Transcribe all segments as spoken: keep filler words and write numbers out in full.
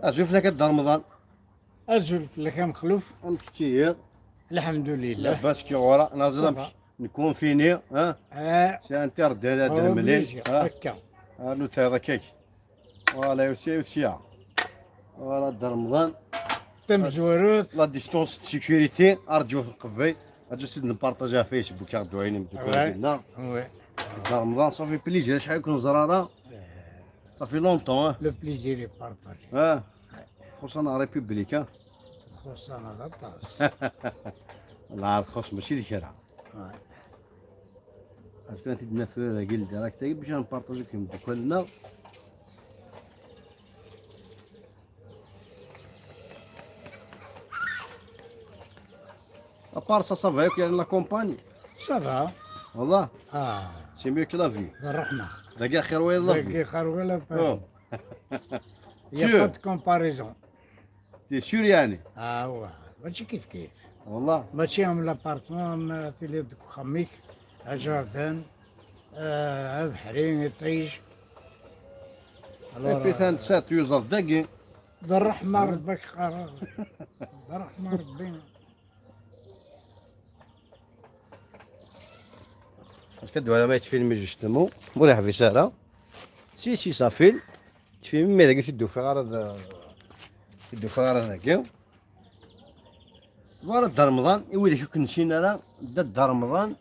Azul fell-ak a Dda Remḍan. Azul fell-ak a Mexluf. Amek ttihiḍ? Lḥemdulillah. Labas ki ɣura, naẓil amek nkunfini, ha? Ah. Si interdit ad nemlil, obligé, ha? Akka. Ah, nu tayeḍ akka. Voilà, usiya, usiya. Voilà, Dda Remḍan. Tamezwarut. La distance de sécurité, arǧu nqebbel. Arǧu sid npartaji ɣef Facebook, aɣ-d-wayen imdukal dinna. Ouais. Dda Remḍan, ça fait plaisir, acḥal ur k-neẓra ara. Ça fait longtemps, hein? Le plaisir est partagé. Ah. Txuṣṣ-aneɣ République, ah. Txuṣṣ-aneɣ aṭas. Lɛar txuṣṣ, mačči d kra. Ouais. Parce que ad t-id-naf tura dagi le direct-agi, bac ad npartaji akked imeddukal-nneɣ. À part ça, ça va, il y a la compagnie. Ça va. Wallah. Ah. C'est mieux que la vie. D rreḥma. Dagi axir wayeḍ la vie. Dagi xir wayeḍ la vie. Oh. Il y a pas de comparaison. T'es sûr, yeɛni? Ah, wa, mačči kif kif. Wallah. Mačči am l'appartement, am tiliḍ deg uxxam-ik, ajardin, euh, abeḥri, iṭij. Et puis, alors, euh, ça, tu es dagi. D rreḥma Rebbi, ak qqareɣ. D rreḥma Rebbi. Parce que ddwa ma yettfilmi justement, ur iḥbis ara. Si, si, ça filme. Ttfilmi, mais dagi ur t-id-ufiɣ ara d, ur t-id-ufiɣ ara dagi. Voilà, Dda Remḍan, i wid ur k-nessin ara, Dda Remḍan,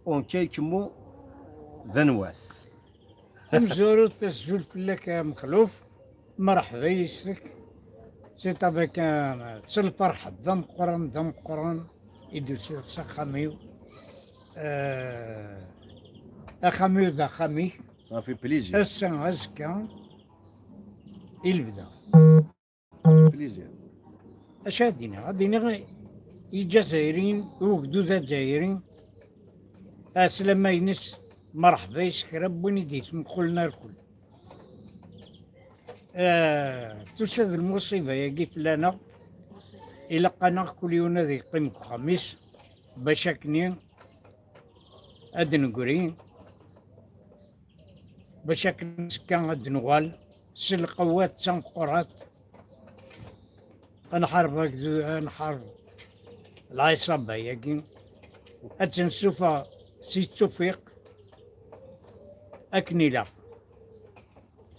en quelques mots, d anwa-t? Tamezwarut, azul fell-ak a Mexluf, merḥba yes-k. C'est avec un, s lferḥ d ameqqran, d ameqqran i d-tusiḍ s axxam-iw. Euh, axxam-iw d axxam-ik. Ça fait plaisir. Ass-a, azekka, i lebda. Plaisir. Acu ad d-iniɣ? Ad d-iniɣ i Iǧazayirin, i ugdud azzayri, ɛeslama-ines, merḥba yes kra n win i d-yettmuqulen arkul. Ah, tusa-d lmuṣiba-yagi fell-aneɣ, ilaq-aneɣ kul yiwen ad yeqqim deg uxxam-is, bac akkenni ad d-negri, bac akken azekka ad d-nuɣal s lqewwa d tameqqrant. Ad nḥareb agdu-, ad nḥareb lɛiṣaba-yagi. Ad tt-nsuffeɣ si ttufiq akken ilaq.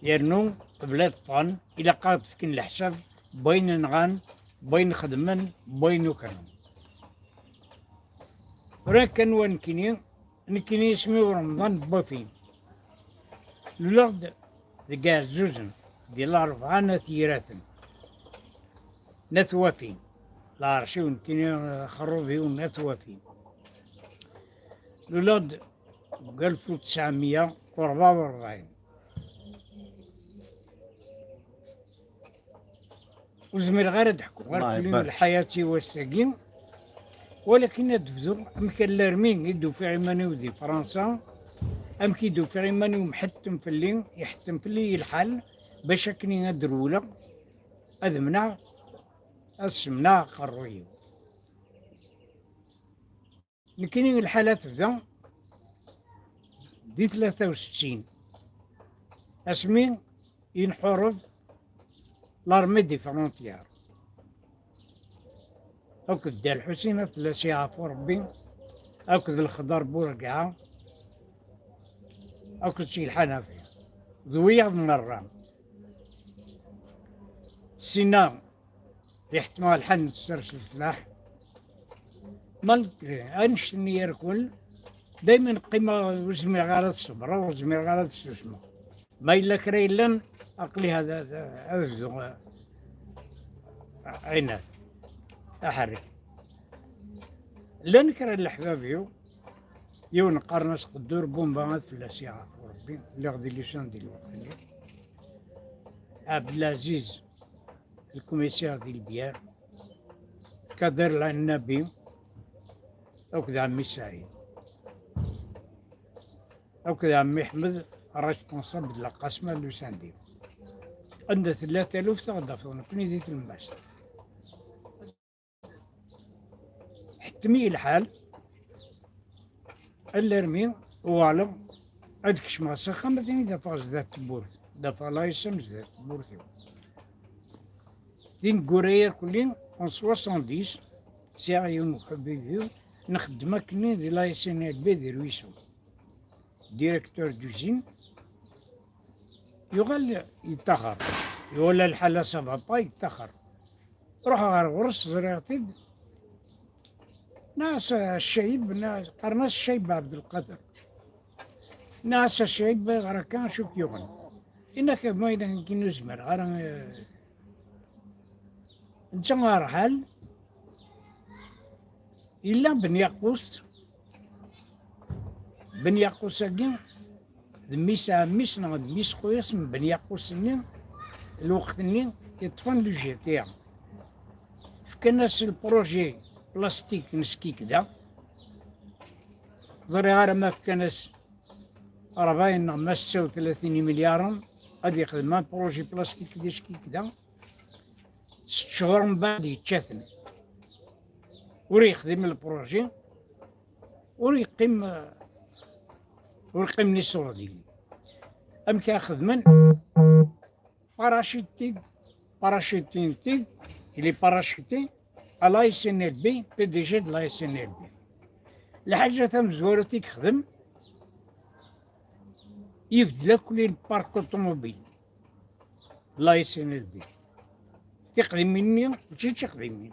Yernu, qbel ad ffɣen, ilaq ad d-fken leḥsab n wayen nɣan, n wayen xedmen, n wayen ukren. Tura kan wa nekkini, nekkini isem-iw Remḍan n Wafin. Luleɣ-d deg Iɛezzuzen, di Larebɛa n At Yiraten. N At Wafin. Lɛerc-iw nekkini, axerrub-iw n At Wafin. Luleɣ-d deg alef u tesɛemya u rebɛa u rebɛin. Ur zmireɣ ara ad ḥkuɣ, Allah arkul-iw ibarik. Lḥayat-iw ass-agi, walakin ad bduɣ amek alarmi i d-ufiɣ iman-iw di Fransa, amek i d-ufiɣ iman-iw mḥettem fell-i, iḥettem fell-i lḥal, bac akken ad rewleɣ, ad mneɣ, ad semneɣ aqerruy-iw. Nekkini lḥala tebda di tlata u settin, asmi i nḥureb l'armée des frontières akked Dda Lḥusin, ad fell-as yeɛfu Rebbi, akked Lexdar Bureggɛa, akked Si Lḥanafi, d wiyaḍ merra. Sina iḥettem ɣer lḥal n tsers n sslaḥ. Malgré annect-nni irkul, daymen qqimeɣ ur zmireɣ ara ad ṣebreɣ, ur zmireɣ ara ad susmeɣ. Ma yella kra yellan, aql-i ad, ad, ad bduɣ, eh, ɛinat, aḥerrek. Llan kra n leḥbab-iw, yiwen qqaren-as Qeddur Bumba, ad fell-as yeɛfu Rebbi, lliɣ di Lusan di lweqt-nni. Ɛebdelaziz, lkumisir di Lbyar, Kader Lɛennabi, akked ɛemmi Saɛid, akked ɛemmi Ḥmed, responsable de la Qasma Lusandi. Anda tella taluft, ad ɣ-d-afeḍ nekkni di tlemmast. Ḥettem-iyi lḥal, alarmi uɣaleɣ ad kecmeɣ s axxam, ad ten-id-afeɣ zdat tewwurt, d afeɣ laysem zdat tewwurt-iw. Tineggura irkelli, en soixante-dix, sɛiɣ yiwen uḥbibi-w, nxeddem akkenni di la S N L B di Rwisu. Directeur d'usine, yuɣal yettaxer. Yuɣal lḥala ça va pas, yettaxer. Ruḥeɣ ɣer ɣur-s, ẓriɣ-t-id. Nniɣ-as a Ccayeb, nniɣ-as, qqaren-as Ccayeb Ɛebdelqader. Nniɣ-as a Ccayeb, ayɣer akka, acu k-yuɣen? Yenna-k ma yella nekk ur zmireɣ ara, eh, netta ɣer lḥal, yella Ben Yaqus, Ben Yaqus-agi, d mmi-s n ɛemmi-s neɣ d mmi-s n xuya-s n Ben Yaqus-nni, lweqt-nni yeṭṭfen le G T A. Fkan-as le projet plastique n Skikda. Ẓriɣ ara ma fkan-as rebɛin neɣ ma setta u tlatin imelyaren ad yexdem un projet plastique di Skikda. Sett cchur mbeɛd yečča-ten. Ur yexdim le projet, ur yeqqim, ur qqimen iṣurdiyen. Amek ara xedmen? Parachuté, parachuté, il est parachuté à la S N L B, P D G de la S N L B. Lḥaǧa tamezwarut i yexdem, yebdel akk le parc automobile, la S N L B. Tiqdimin-nni, mačči d tiqdimin.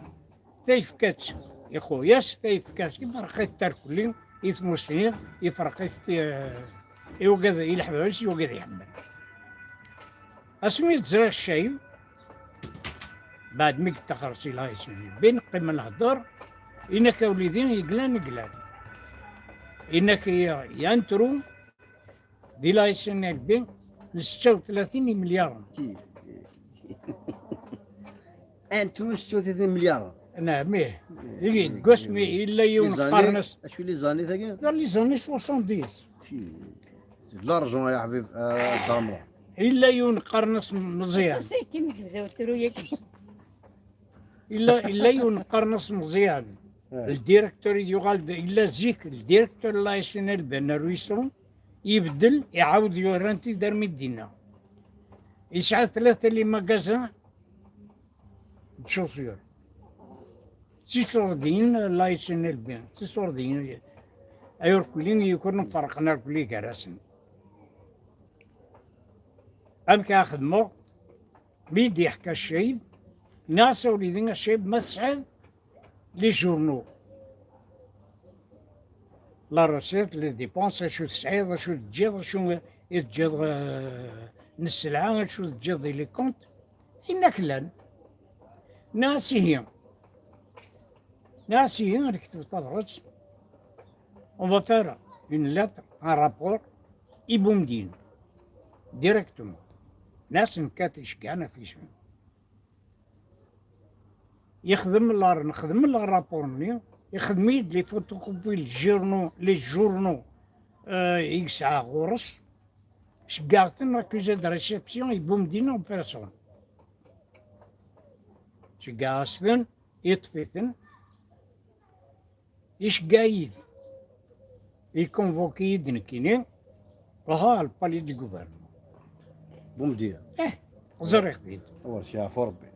Tayefka-tt i xuya-s, tayefka-tt, iferq-it tarkelli, i tmusni, iferq-it, eh, i wagad, i leḥbab-is, i wagad iḥemmel. Asmi d-ẓriɣ Ccayeb, baɛd mi yettaxer si la S N L B, neqqim nehder, inak a wlidi, yeglan, glan. Inak ya, ya ntru, di la S N L B n setta u tlatin imelyaren. Ntru setta u tlatin imelyaren. Naɛam, ih. Ih, deg wasmi yella yiwen qqaren-as. Acu les années tagi? Dans les années soixante-dix. C'est de l'argent, ya ḥbib, euh, Dda Remḍan. Yella yiwen qqaren-as Meẓyan. Aṭas-agi mi yebda utruyaki. Yella, yella yiwen qqaren-as Meẓyan. Le directeur i yuɣal d, yella zik, le directeur n la S N L B n Rwisu, ibeddel, iɛawed yuran-t-id armi d dinna. Yesɛa tlata les magasins d chaussures. D tiṣurdiyin la S N L B, d tiṣurdiyin ay urkuli yukren ferqen arkuli gar-asen. Amek ara xedmeɣ? Mi d-yeḥka Ccayeb, nniɣ-as a wlidi a Ccayeb, ma tesɛiḍ les journaux, la recette, les dépenses, acu tesɛiḍ, acu teǧǧiḍ, acu i teǧǧiḍ, eh, n sselɛa, acu teǧǧiḍ di les comptes, inna-k llan. Nniɣ-as ihi, nniɣ-as ihi, ad nekteb tabrat, on va faire une lettre, un rapport, i Boumediene, directement. Nniɣ-as nekkat iceggɛen ɣef yisem. Yexdem la, nexdem la rapport-nni, ixdem-iyi-d les photocopies, les journaux, les journaux, euh, i yesɛa ɣur-s. Ceggɛeɣ-ten, accusé de réception, i Boumediene en personne. Ceggɛeɣ-as-ten, yeṭṭef-iten. Iceggeɛ-iyi-d, ikonvoki-yi-d nekkini, ruḥeɣ ɣer le palais du gouvernement. Bumedya. Eh, ẓriɣ-t-id. Awer s-yeɛfu Rebbi.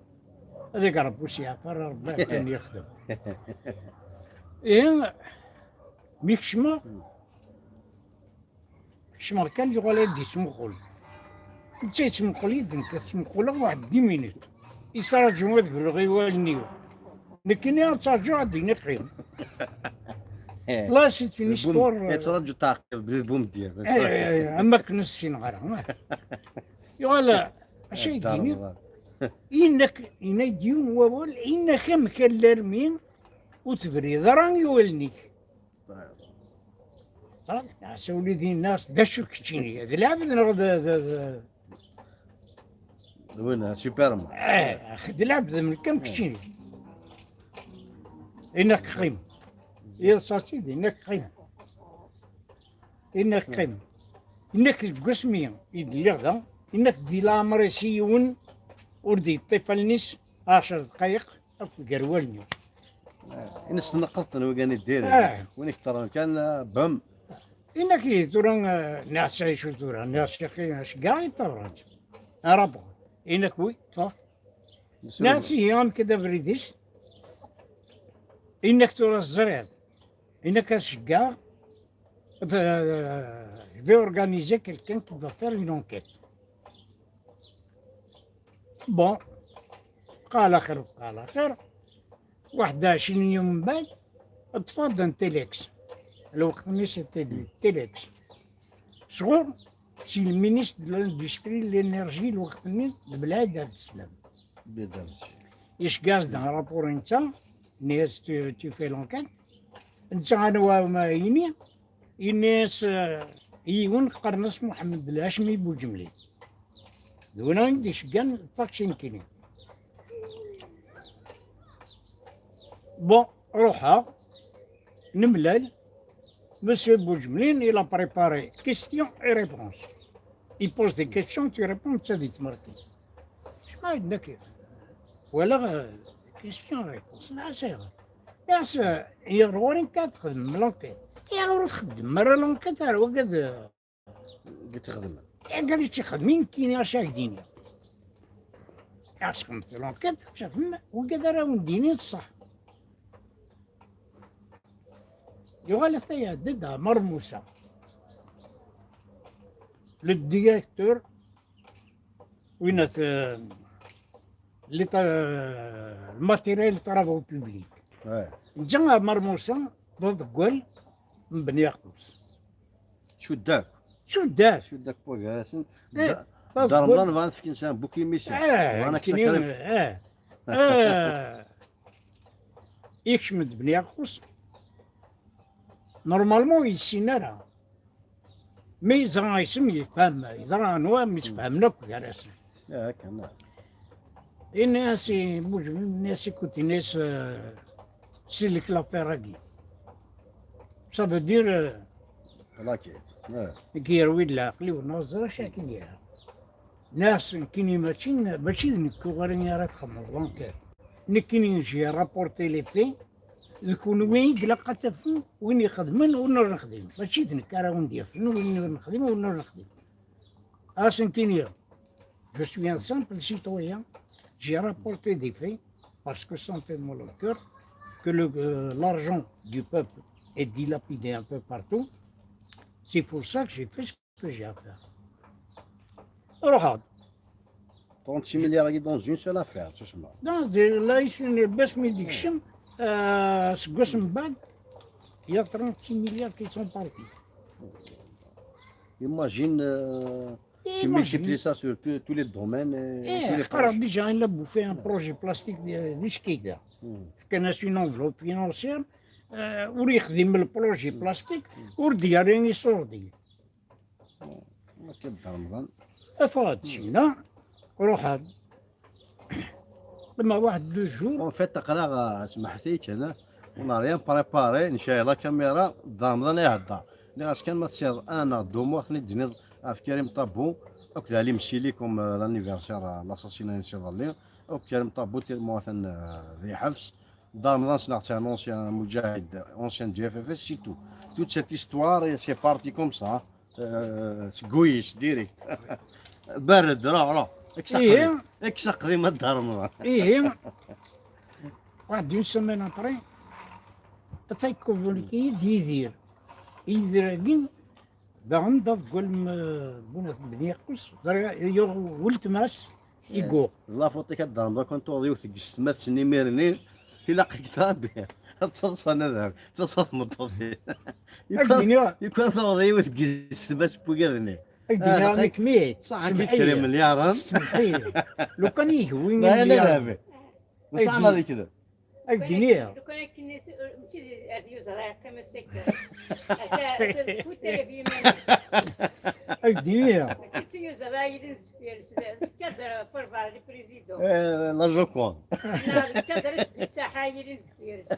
Ad ak Rebbi s-yeɛfu, Rebbi akken yexdem. Ihi, mi kecmeɣ, kecmeɣ kan, yuɣal ad d-yesmuqul. Netta yesmuqul-iyi-d, nekk ad smuquleɣ waḥed dix minutes. Yettraǧu ad bruɣ i wallen-iw. Nekkini ad ttaǧuɣ ad d-yini qqim. Là, c'est une histoire, euh, Yettraǧu taɛqibt di Bumedya. Eh, eh, am akken ur ssineɣ ara. Yuɣal, acu ay d-yini? Yenna-k, yenna-k-d yiwen wawal, yenna-k amek alarmi ur tebriḍ ara i wallen-ik. Asa wlidi-nni, d acu keččini? D lɛebd neɣ d, d, d... D win, Superman. Eh, ax, d lɛebd am nekk am keččini. Inak qqim. Yeḍsa-tt-id, inak qqim. Inak qqim. Inak deg wasmi i d-lliɣ da, inak di leɛmer-is i yiwen ur d-yeṭṭif allen-is ɛecr dqayeq. Akk gar wallen-iw. Eh, i nesneqḍ-ten wigan i diri. Eh. Win ikṭeren kan, eh, bam. Inak ihi tura, eh, nniɣ-as acu tura, nniɣ-as yaxi aceggeɛ i ṭṭabrat. Arabu. Inak wi, ṭṭfeɣ. Nniɣ-as ihi amek ad abrid-is? Inna-k tura teẓriḍ, inna-k ad ceggɛeɣ, je vais organiser quelqu'un qui va faire une enquête. Bon, qal axir qal axir, waḥed ɛecrin yum mbaɛd, ṭṭfeɣ-d un telex. Lweqt-nni c'était le telex. Sɣur, c'est le ministre de l'industrie, de l'énergie, lweqt-nni d Belɛid Abdeslam. Iceggeɛ-as-d un rapport netta, nniɣ-as tu, tu fais l'enquête. Netta anwa ma yini, ini-as, eh, yiwen qqaren-as Muḥemmed Lhacmi Buǧemlil. D win i d-iceggan ṭṭaksi nekkini. Bon, ruḥeɣ, nemlal, Monsieur Boudjemlin, il a préparé questions et réponses. Il pose des questions, tu réponds, netta di tmurt-is. Cma yedna-k? Walaɣ, euh, question réponse. Nniɣ-as ayɣer? Nniɣ-as, euh, ɣer ɣur-i nekk ad xedmeɣ l'enquête. Ayɣer ur txeddmem ara l'enquête ar wagad, euh, Deg txedmem. Anga i tt-ixedmen, nekkini acu ak-d-iniɣ. Ad txedmeḍ l'enquête, ad tafem wigad ara wen-d-inin ṣṣeḥ. Yuɣal ata iɛedda-d Ɛmer Musa, le directeur, winat, euh, les tra-, le matériel de travaux publics. Ouais. Netta Ɛmer Musa, d aḍeggal n Bni Yaqus. Cuddak. Cuddak. Cuddak, wagarasen. Eh, Dda Remḍan bɣan ad fken sa bouc émissaire. Eh, bɣan ad nekkini, sacrif- eh. Eh, ikcem-d Bni Yaqus. Normalement, ur yessin ara. Mi yeẓra isem, yefhem. Yeẓra anwa, mi sfehmen akk gar-asen. Eh, akka, nɛam. Ini-as i Bujbin, ini-as, écoute, ini-as, euh, sellek l'affaire-agi. Ça veut dire, euh, plaqué. Ouais. Nekk yerwi-d leɛqel-iw, neɣ ẓriɣ acu akken yara. Nniɣ-as nekkini mačči, mačči d nekk uɣur ara txedmeḍ l'enquête. Nekkini j'ai rapporté les faits, d kunwi i ilaq ad tafem win ixedmen, win ur nexdim. Mačči d nekk ara wen-d-yafen win ur nexdim, win ur nexdim. As nekkini, je suis un simple citoyen, j'ai rapporté des faits, parce que ça me fait mal au cœur, que le, euh, l'argent du peuple est dilapidé un peu partout. C'est pour ça que j'ai fait ce que j'ai à faire. Ruḥeɣ-d. Trente-six milliards dans une seule affaire, tusma. Non, de, là, ici, on est bas mi d-ikcem, euh, seg wass n bac, il y a trente-six milliards qui sont partis. Imagine, euh, tu multiplies ça sur tous, tous les domaines, euh, tous les projets. Eh, déjà, il a bouffé un projet plastique de, de Skida. Fkan-as une enveloppe financière, euh, ur yexdim le projet plastique, ur d-yerri iṣurdi. Akka Dda Remḍan. Ffɣeɣ-d syenna, ruḥeɣ. Qqimeɣ waḥed deux jours. En fait, aql-aɣ, euh, smeḥt-iyi kan, on n'a rien préparé, necɛel la caméra, Dda Remḍan ihedder. Nniɣ-as kan ma tesɛiḍ un neɣ deux mots ad ten-id-tiniḍ ɣef Karim Tabou akked Ali Msili, comme, euh, l'anniversaire, euh, l'assassinat-ines iḍelli, akked Karim Tabou tellement atan, euh, di lḥebs. Dda Remḍan ssneɣ-t, c'est un ancien mujahid, ancien du F F S, c'est tout. Toute cette histoire, c'est parti comme ça. Euh, seg wuyis, direct. Berred, ruḥ, ruḥ. Kkes aqdim. Ihi. Kkes aqdim a Dda Remḍan. Ihi. Waḥed une semaine après, ata ikonvinki-yi-d Yidir. Yidir-agi, daɣen d aḍeggal n, euh, Bunat Bni Yaqus, ẓriɣ, yuɣ weltma-s, Igo. La faute-ik a Dda Remḍan, kan tuɣeḍ yiwet deg ssmat-nni imir-nni, ilaq-ik tura ad, ad taḍsa nadam, ad taḍsa tmeṭṭut. Ak d-iniɣ. Yukan tuɣeḍ yiwet deg ssmat n wigad-nni. Ak d-iniɣ nekk mi. Ṣaḥ, semmeḥ-iyi. Kra imelyaren. Semmeḥ-iyi. Lukan yehwi imelyaren. Nesɛa ma d ikdeb. Ak d-iniɣ. Lukan akken, mačči d, ad yuẓer, yeqqim ass-agi. Ata, ata tfut ala d yiman-is. Ak d-iniɣ. Mačči d tiyuẓer ara yilin deffir-s, d, d cadre pour voir le président. Eh, la Joconde. Neɣ d cadre s d ttaḥa yilin deffir-s.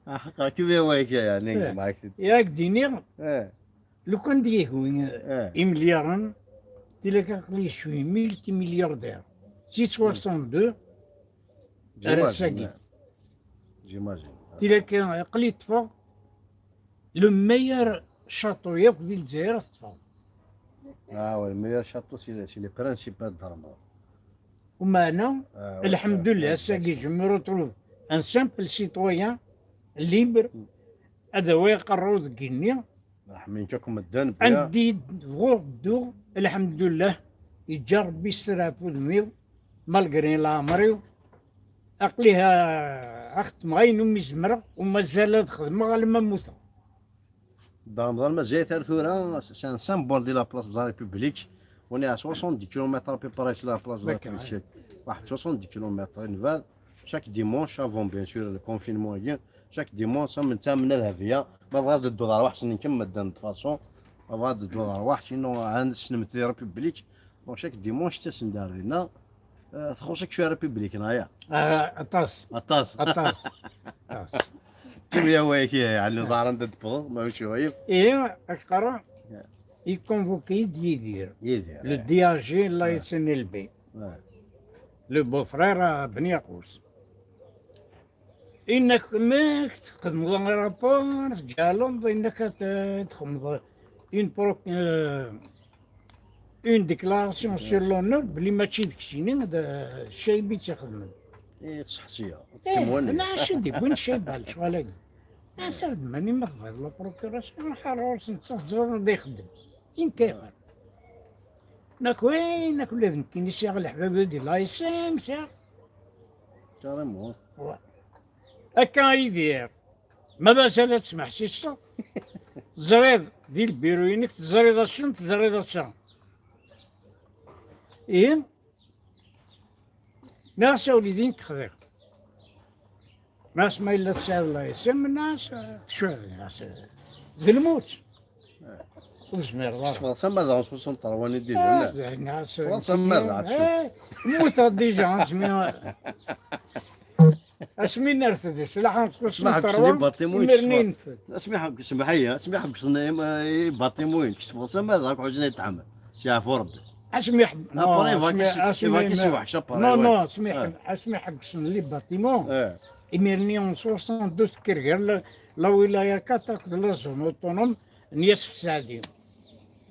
Ḥeqqa, kif i wayka, yeɛni, eh, jemɛek-t-id. Ak d-iniɣ. Eh. Lukan d-yehwi, eh, imelyaren, tili aql-i je suis multimilliardaire. Si soixante-deux ar ass-agi. J'imagine. Tili aql-i ṭṭfeɣ le meilleur château yakk di Lezzayer ad t-ṭṭfeɣ. Ah ouais, le meilleur château, c'est, c'est le principal d'Armor. Umeɛna, ah, ouais, lḥemdullah, ouais, ass-agi, exactement, je me retrouve un simple citoyen libre, ad awiɣ aqerru deg igenni. Ṛeḥmen-k akk medden, bya. Anda i d-bɣuɣ dduɣ, lḥemdullah, yeǧǧa Ṛebbi sser ɣef wudem-iw, malgré leɛmer-iw, aql-i ha-, a xeddmeɣ ayen umi zemreɣ, u mazal ad xedmeɣ alamma mmuteɣ. Dda Remḍan, mazal-it ar tura, c'est un symbole de la place de la République. On est à soixante-dix kilomètres à peu près de la place de la République. D'accord. Waḥed soixante-dix kilomètres, une vague. Chaque dimanche, avant bien sûr le confinement, chaque dimanche, am netta am Nna Dehbiya, ma bɣa ad dduḍ ɣer waḥed-nsen, kemm medden de toute façon, ma bɣa ad dduḍ ɣer waḥed, sinon, ɛad tessnem-t di République. Donc, chaque dimanche, ttasen-d ar dinna. Eh, txuṣ-ik cwiya République, neɣ ya? Ah, aṭas. Aṭas. Aṭas. Aṭas. Kemm ya wayek, yeɛni, ẓer anda d-tewwḍeḍ, ma ulac aɣilif. Ihi, ad k-qqareɣ, ya, ikonvuki-yi-d Yidir. Yidir, le eh, D A G, la, eh, S N L B. Eh. Le beau-frère à Ben Yacouz. Inna-k, ma txedmeḍ un rapport, tǧeɛleḍ, inna-k ad t-, txedmeḍ une pro-, euh, une déclaration sur l'honneur, belli mačči d keččini, d Ccaib i tt-ixedmen. Eh, tseḥsiya. Eh, kem wani. Ana acu d-yewwin Ccaib ɣer lecɣal-agi? Ass-a d mani ma tebɣiḍ la procuration, ruḥ ar ɣur-s netta, teẓriḍ anda ixeddem. Inkamer. Nak win, nak ula d nekkini sɛiɣ leḥbab di l'A S M, sɛiɣ. Carrément. Wa. Akka a Yidir. Ma mazal ad tesmeḥsiseḍ, teẓriḍ di lbiru-inek, teẓriḍ ass-n, teẓriḍ ass-a. Ihi, neɣ sawli din texdiɣ. Neɣ s ma yella tesɛiḍ l'A S M, neɣ s-, tecɛel, neɣ s-, d lmut. Ur tezmireḍ ara. Sfeḍ tama daɣen s usenṭer wani déjà, ah, neɣ? Sfeḍ tama daɣen, eh, mmuteɣ déjà, asmi, asmi nerfed, s laḥan s usenṭer wa, imir-nni nefed. Asmi ḥebbes, semmeḥ-iyi, asmi ḥebbsen im-, ibatimuyen, sfeḍ tama daɣen, ḥuzen ay tḥemmel. Si ɛfu Rebbi. Asmi ḥeb-, non, après, il va asmi, asmi, il va, non, asmi ḥeb-, asmi ḥebbsen les bâtiments, eh, imir-nni en soixante-douze tekker gar la, la wilaya quatre akked la zone autonome, n Yasef Saɛdi.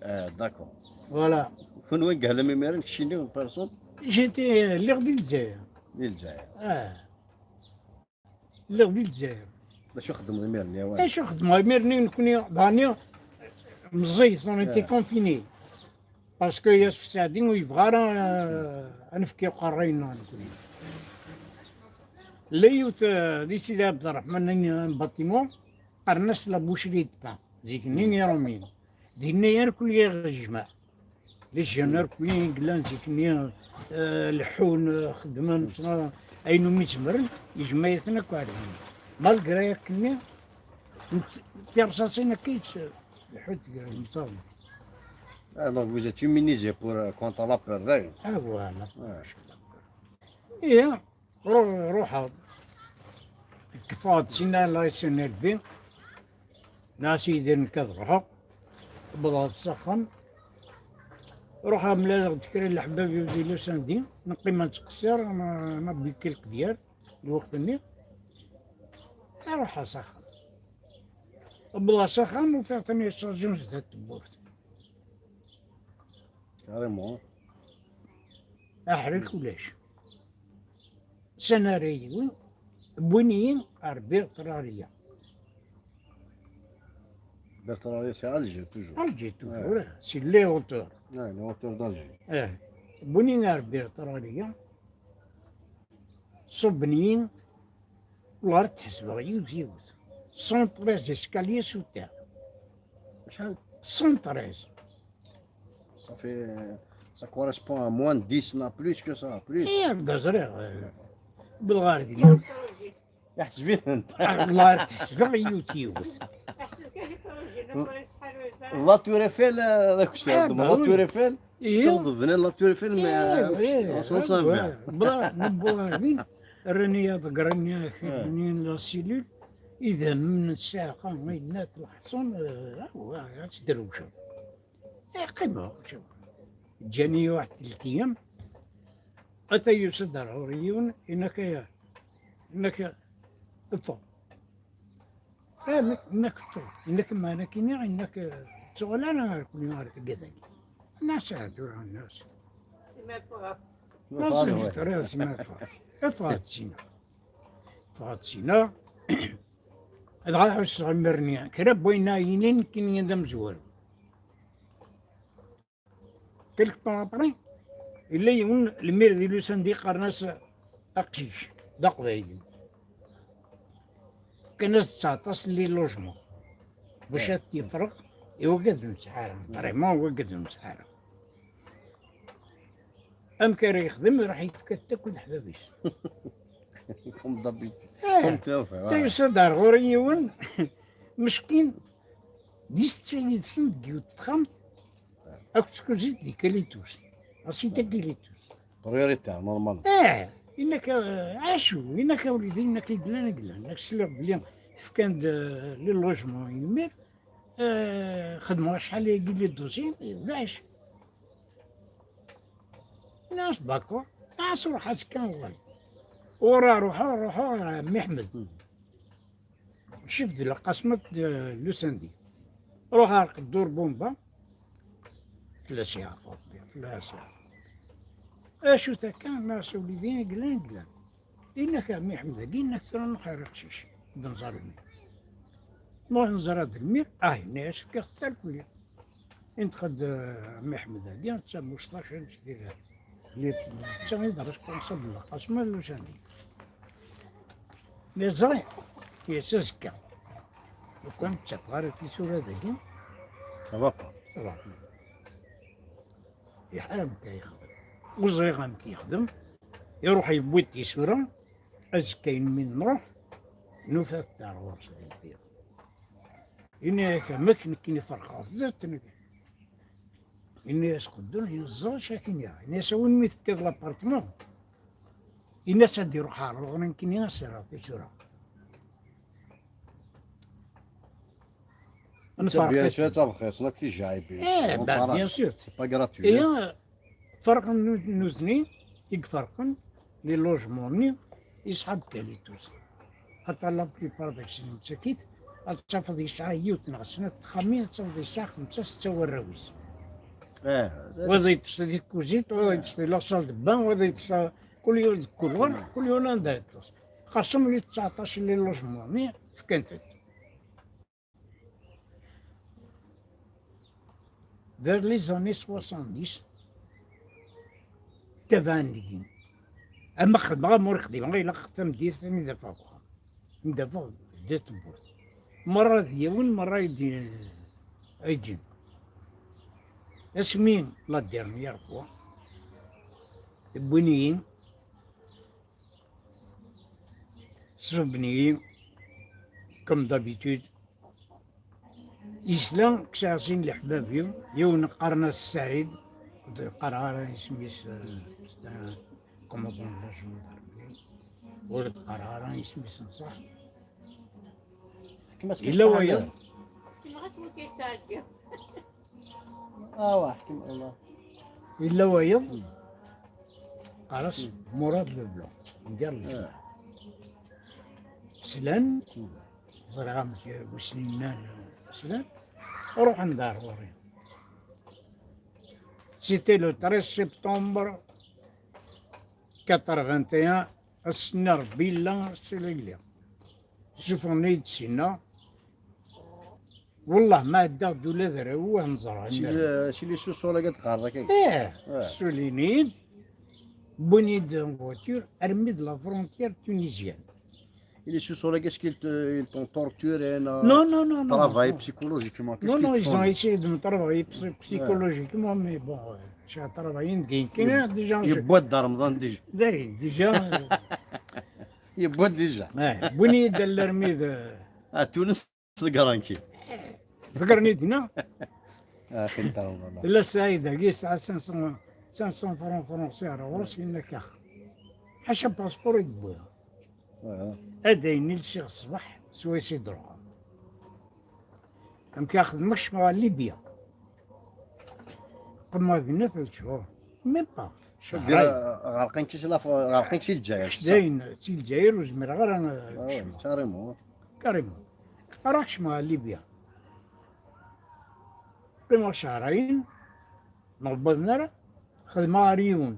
Ah, d'accord. Voilà. Kunwi n Gahlam imiren, keččini en personne? J'étais, lliɣ di Lezzayer. Di Lezzayer. Ah. Lliɣ di Lezzayer. D acu xeddmeḍ imiren, ya waḥed? D acu xeddmeɣ imiren, nekkni, dani, meẓẓiyet, on était confinés. Parce que Yasef Saɛdi ur yebɣa ara, euh, ad nefk i uqerray-nneɣ nekkni. Llan yiwet, euh, di Sidi Ɛebderreḥman, un bâtiment, qqaren-as la boucherie de pain. Zik-nni n Iṛumiyen. Dinna irkelli i ɣ-yejmeɛ. Les jeunes irkelli i yellan zik-nni, eh, leḥḥun, eh, xeddmen, ayen umi zemren, yejmeɛ-iten akk ar dinna. Malgré akken-nni, n-, tirṣaṣin akka i tt-, leḥḥunt gar yimsaɣen. Ah, donc vous êtes immunisé pour, euh, contre la peur, dayen. Ah, voilà. Ouais. Ihi, Ru-, ruḥeɣ. Kkfeɣ-d sina la S N L B. Nniɣ-as i Yidir nekk ad ruḥeɣ. Wwḍeɣ-d s axxam. Ruḥeɣ mlaleɣ-d kra n leḥbab-iw di Lusandi. Neqqim ad nettqessir, n-, nabbi quelques bières lweqt-nni. Ruḥeɣ s axxam. Wwḍeɣ s axxam, ufiɣ-ten yettṛaǧun zdat tewwurt. Carrément. Aḥrik ulac. Sani ara yi-wwin, wwin-iyi ɣer Bertrariya. Bertrariya, c'est Alger, toujours. Alger, toujours, ouais. C'est les hauteurs. Ouais, les hauteurs d'Alger. Eh, wwin-iyi ɣer Bertrariya, ṣubben-iyi, ur ɣ-tḥesbeɣ yiwet yiwet. Cent treize escaliers sous terre. Acḥal? Cent treize. Ça fait, ça correspond à moins de dix, non, plus que ça, plus. Eh, bda ẓriɣ, eh, wwḍeɣ ɣer dinna. Iḥseb-iten. Ah, والله ur t-ḥesbeɣ yiwet yiwet. La Tour Eiffel, eh, d akessar, ah, bah oui. La Tour Eiffel, eh, la Tour Eiffel, mais, eh, eh, on s'en sert bien. Bla, newweḍ ɣer din, rran-iyi ad ḍeggren, eh, la cellule, idammen, ssiɛqa, ayennat, leḥṣun, eh, ah, ad tedrewceḍ. Eh, qqimeɣ. Ǧǧan-iyi waḥed telt ayyam. Ata yusa-d ar ɣur-i yiwen, yenna-k, yenna-k, ffeɣ. Eh, yenna-k ffeɣ. Yenna-k meɛna kini, yenna-k, ttuɣal ara ar kuni ar tgada-nni. Nnas, ah, tura, nnas. C'est ma pas grave. Ma ẓriɣ tura, a Sima, ffeɣ. Ffeɣ-d sina. Ffeɣ-d sina. Dɣa ḥusseɣ imir-nni kra n wayen ara yinin nekkini d amezwaru. Quelque temps après, yella yiwen lemir di Lusandi qqaren-as aqcic, d aqbayli. Fkan-as-d tseɛṭac n les logements. Bac ad t-yefreq i wagad ur nesɛi ara. Vraiment, wagad ur nesɛi ara. Amek ara yexdem, iruḥ yefka-t akk i leḥbab-is. Comme d'habitude. Eh, comme tu as fait, voilà. Yusa-d ar ɣur-i yiwen, meskin, di setta yid-sen deg yiwet texxamt, akked tkuzit di Kalitus. Asita Kalitus. Prioritaire, normal. Eh, inak, eh, acu, inak a wlidi, inak i yellan, i yellan. Inak sliɣ belli fkan-d, eh, les logements i lmir, eh, xedmeɣ acḥal-agi les dossiers, eh, ulac. Nniɣ-as d'accord, as ruḥ azekka uɣal. Ur ruḥeɣ, ruḥeɣ ɣer Mmi Ḥmed. Chef de la Qasma de Lusandi. Ruḥeɣ ɣer Qeddur Bumba. Fell-as yeɛfu Rebbi, fell-as yeɛfu. Acu-t akka? Nniɣ-as a wlidi, glan, glan. Inna-k a Mmi Ḥmed-agi, inna-k tura nruḥ ɣer uqcic, d nẓer lmir. Nruḥ nẓer ad lmir, ah, yenna-yas fkiɣ-t talkulya. Inṭeq-d, eh, Mmi Ḥmed-agi, d tamustac, d netta i d responsable n Qasma Lusandi. Mi ẓriɣ, yes azekka. Lukan ur ttafeɣ ara tisura dagi. Ça va pas. Ça va. Yeḥra amek ara yexdem. Ur ẓriɣ amek yexdem. Iruḥ yewwi-d tisura, azekka-inu mi nruḥ, nufa-t ar ɣur-s di lbir. Ini-ak, amek nekkini ferqeɣ zdat nekk. Ini-as, qeddur, yenna-as, ẓer acu akin-ya. Ini-as, a win mi tefkiḍ l'appartement, ini-as ad iruḥ ɣer ɣur-i nekkini, ad s-rreɣ tisura. Netta, bien sûr, d tabxis, nekk i jɛib. Eh, bah, bien sûr. C'est pas gratuit, hein. Ferqen nu-, nutni i iferqen les logements-nni, yesɛa Kalitus. Xaṭer la plupart deg-sen nettakit, ad tafeḍ yesɛa yiwet neɣ snat texxamin, ad tafeḍ yesɛa xemsa, setta warraw-is. Eh, wa ad yeṭṭes di tkuzit, wa ad yeṭṭes di la salle de bain, wa ad yeṭṭes, kul yiwen deg couloir, kul yiwen anda yeṭṭes. Xaṣem les tseɛṭac les logements-nni fkan-t-id. Vers les années soixante-dix, tabɛen deg-i. Ama xedmeɣ, ama ur xdimeɣ, ilaq tameddit ad afeɣ deg uxxam. Ad afeɣ di tewwurt. Merra ad yawen, merra ay d-, ay ǧǧen. Asmi la dernière fois, wwin-iyi, ṣubben-iyi, comme d'habitude. Yesla, kkseɣ sin leḥbab-iw, yiwen qqaren-as Saɛid, ur d-qqareɣ ara isem-is, euh, c'est un commandant de la gendarmerie, ur d-qqareɣ ara isem-is n ṣṣeḥ. Yella wayeḍ. Awa, ḥkem Allah. Yella wayeḍ, qqar-as Murad Leblanc, mgal Leblanc. Slan, ẓriɣ amek wissen nnan slan, ruḥen-d ar ɣur-i. C'était le treize septembre quatre-vingt-un, ass-nni Rebbi yella, ass-a yella. Sufɣen-iyi-d sinna. Wellah ma ɛeddaɣ-d ula d arraw-iw ad ten-ẓreɣ. Si le, si les sous-sols akka teqqareḍ akka. Ih, ssulin-iyi-d, wwin-iyi-d en voiture armi de la frontière tunisienne. Et les sous-sols, qu'est-ce qu'ils te, ils t'ont torturé, non? Non, non, non, non, travail psychologiquement, qu'est-ce qu'ils te font? Non, non, ils ont essayé de me travailler psy-, psychologiquement, mais bon, euh, j'ai travaillé une guinquina, déjà, je... Yewwa-d Dda Remḍan déjà. Déjà, déjà, euh, yewwa-d déjà. Ouais, wwin-iyi-d à l'armée de... À Tunis. Ḍeggren-k-id. Ḍeggren-id, neɣ? Axi n Dda Remḍan. Yella Saɛid-agi yesɛa cinq cents, cinq cents francs français ar ɣur-s, yenna-k ax. Ḥaca passeport i d-wwiɣ. Ad ayen i lsiɣ ṣṣbeḥ, swayes i d-ruɣeɣ. Amek ara xedmeɣ, kecmeɣ ɣer Libya. Qqimeɣ dinna tlata cchur. Même pas. Ɣerqen-k si la, ɣerqen-k si Lezzayer. Dayen, si Lezzayer ur zmireɣ ara ad kecmeɣ. Carrément. Carrément. Ara kecmeɣ ɣer Libya. Qqimeɣ cehrayen, ma wwiḍen ara, xedmeɣ ɣer yiwen.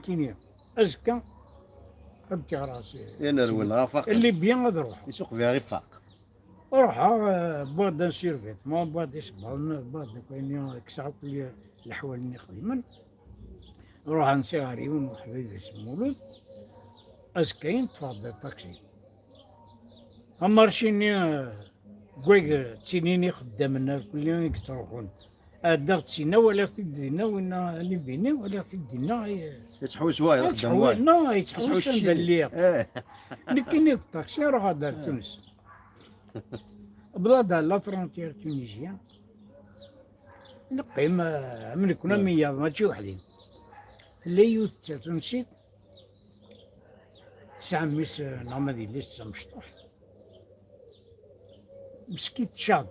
nekkini. Azekka, ad d-tiɣras. I nerwel ɣef waqt. Libya ad ruḥeɣ. Isuq biha ifaq. Ruḥeɣ, eh, wwiɣ-d un survêtement, wwiɣ-d isebbaḍen, wwiɣ-d akk ayen, kkseɣ akk leḥwal-nni xedmen. Ruḥeɣ nsiɣ ɣer yiwen uḥbib isem Mulud. Azekka-yin ṭṭfeɣ-d aṭaksi. Amarci-nni, eh, deg way ttinin ixeddamen irkelli i yettruḥun. Ɛeddaɣ-d sina, walaɣ-t-id dinna, winna Libini, walaɣ-t-id dinna, eh, yettḥewwis wayeḍ, yettḥewwis, xeddem wayeḍ. Non, yettḥewwis anda lliɣ. Eh. Nekkini deg ṭaksi, ruḥeɣ-d ar Tunes. Wwḍeɣ-d ar la frontière tunisienne. Neqqim, eh, am nekni am wiyaḍ, mačči weḥd-i. Tella yiwet d tatunsit, tesɛa mmi-s, eh, neɣ ma d yelli-s d tamecṭuḥt. Meskint tcaḍ.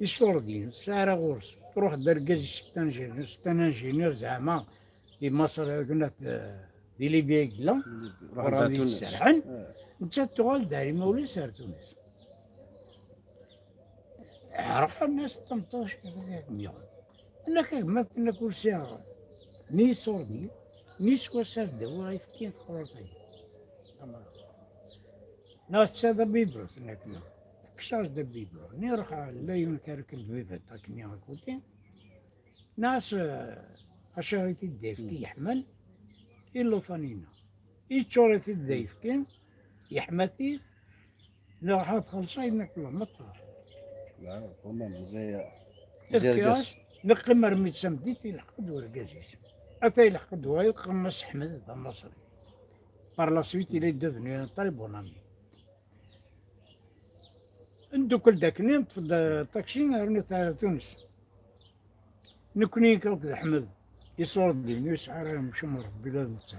Iṣurdiyen, tesɛa ara ɣur-s. Truḥ-d argaz-is, c'est un ingénieur, c'est un ingénieur zeɛma di Maṣer, akken at, eh, di Libya i yella. Ruḥen-d ar Tunes. Serḥen. Eh. Nettat tuɣal-d ar imawlan-is ar Tunes. Ɛerqen-as tameṭṭut, nniɣ, tenna-k a gma, tenna-k ur sɛiɣ ni iṣurdiyen, ni s wass ad d-awiɣ ayefki n tqurṭ-agi. Neɣ tesɛiḍ abiberu, tenna-k, kkes-as-d abiberu. Nniɣ, ruḥ, la yiwen karek n lbibat akken à côté. Neɣ s-, acu i t-id-yefki yeḥman i llufan-ina. Yeččur-it-id d ayefki, yeḥma-t-id, neɣ ad xellṣeɣ, yenna-k la, ma ṭṭfeɣ. La, quand même, j'ai, j'ai... Efk-as, neqqim armi d tameddit, ilḥeq-d urgaz-is. Ata ilḥeq-d wayeḍ, qqaren-as Ḥmed, d amaṣri. Par la suite, il est devenu un très bon ami. Ndukkel-d akken, neṭṭef-d aṭaksi, rnu-t ar Tunes. Nekni akk d Ḥmed, iṣurdiyen, ur yesɛi ara amcum Rebbi ula d netta.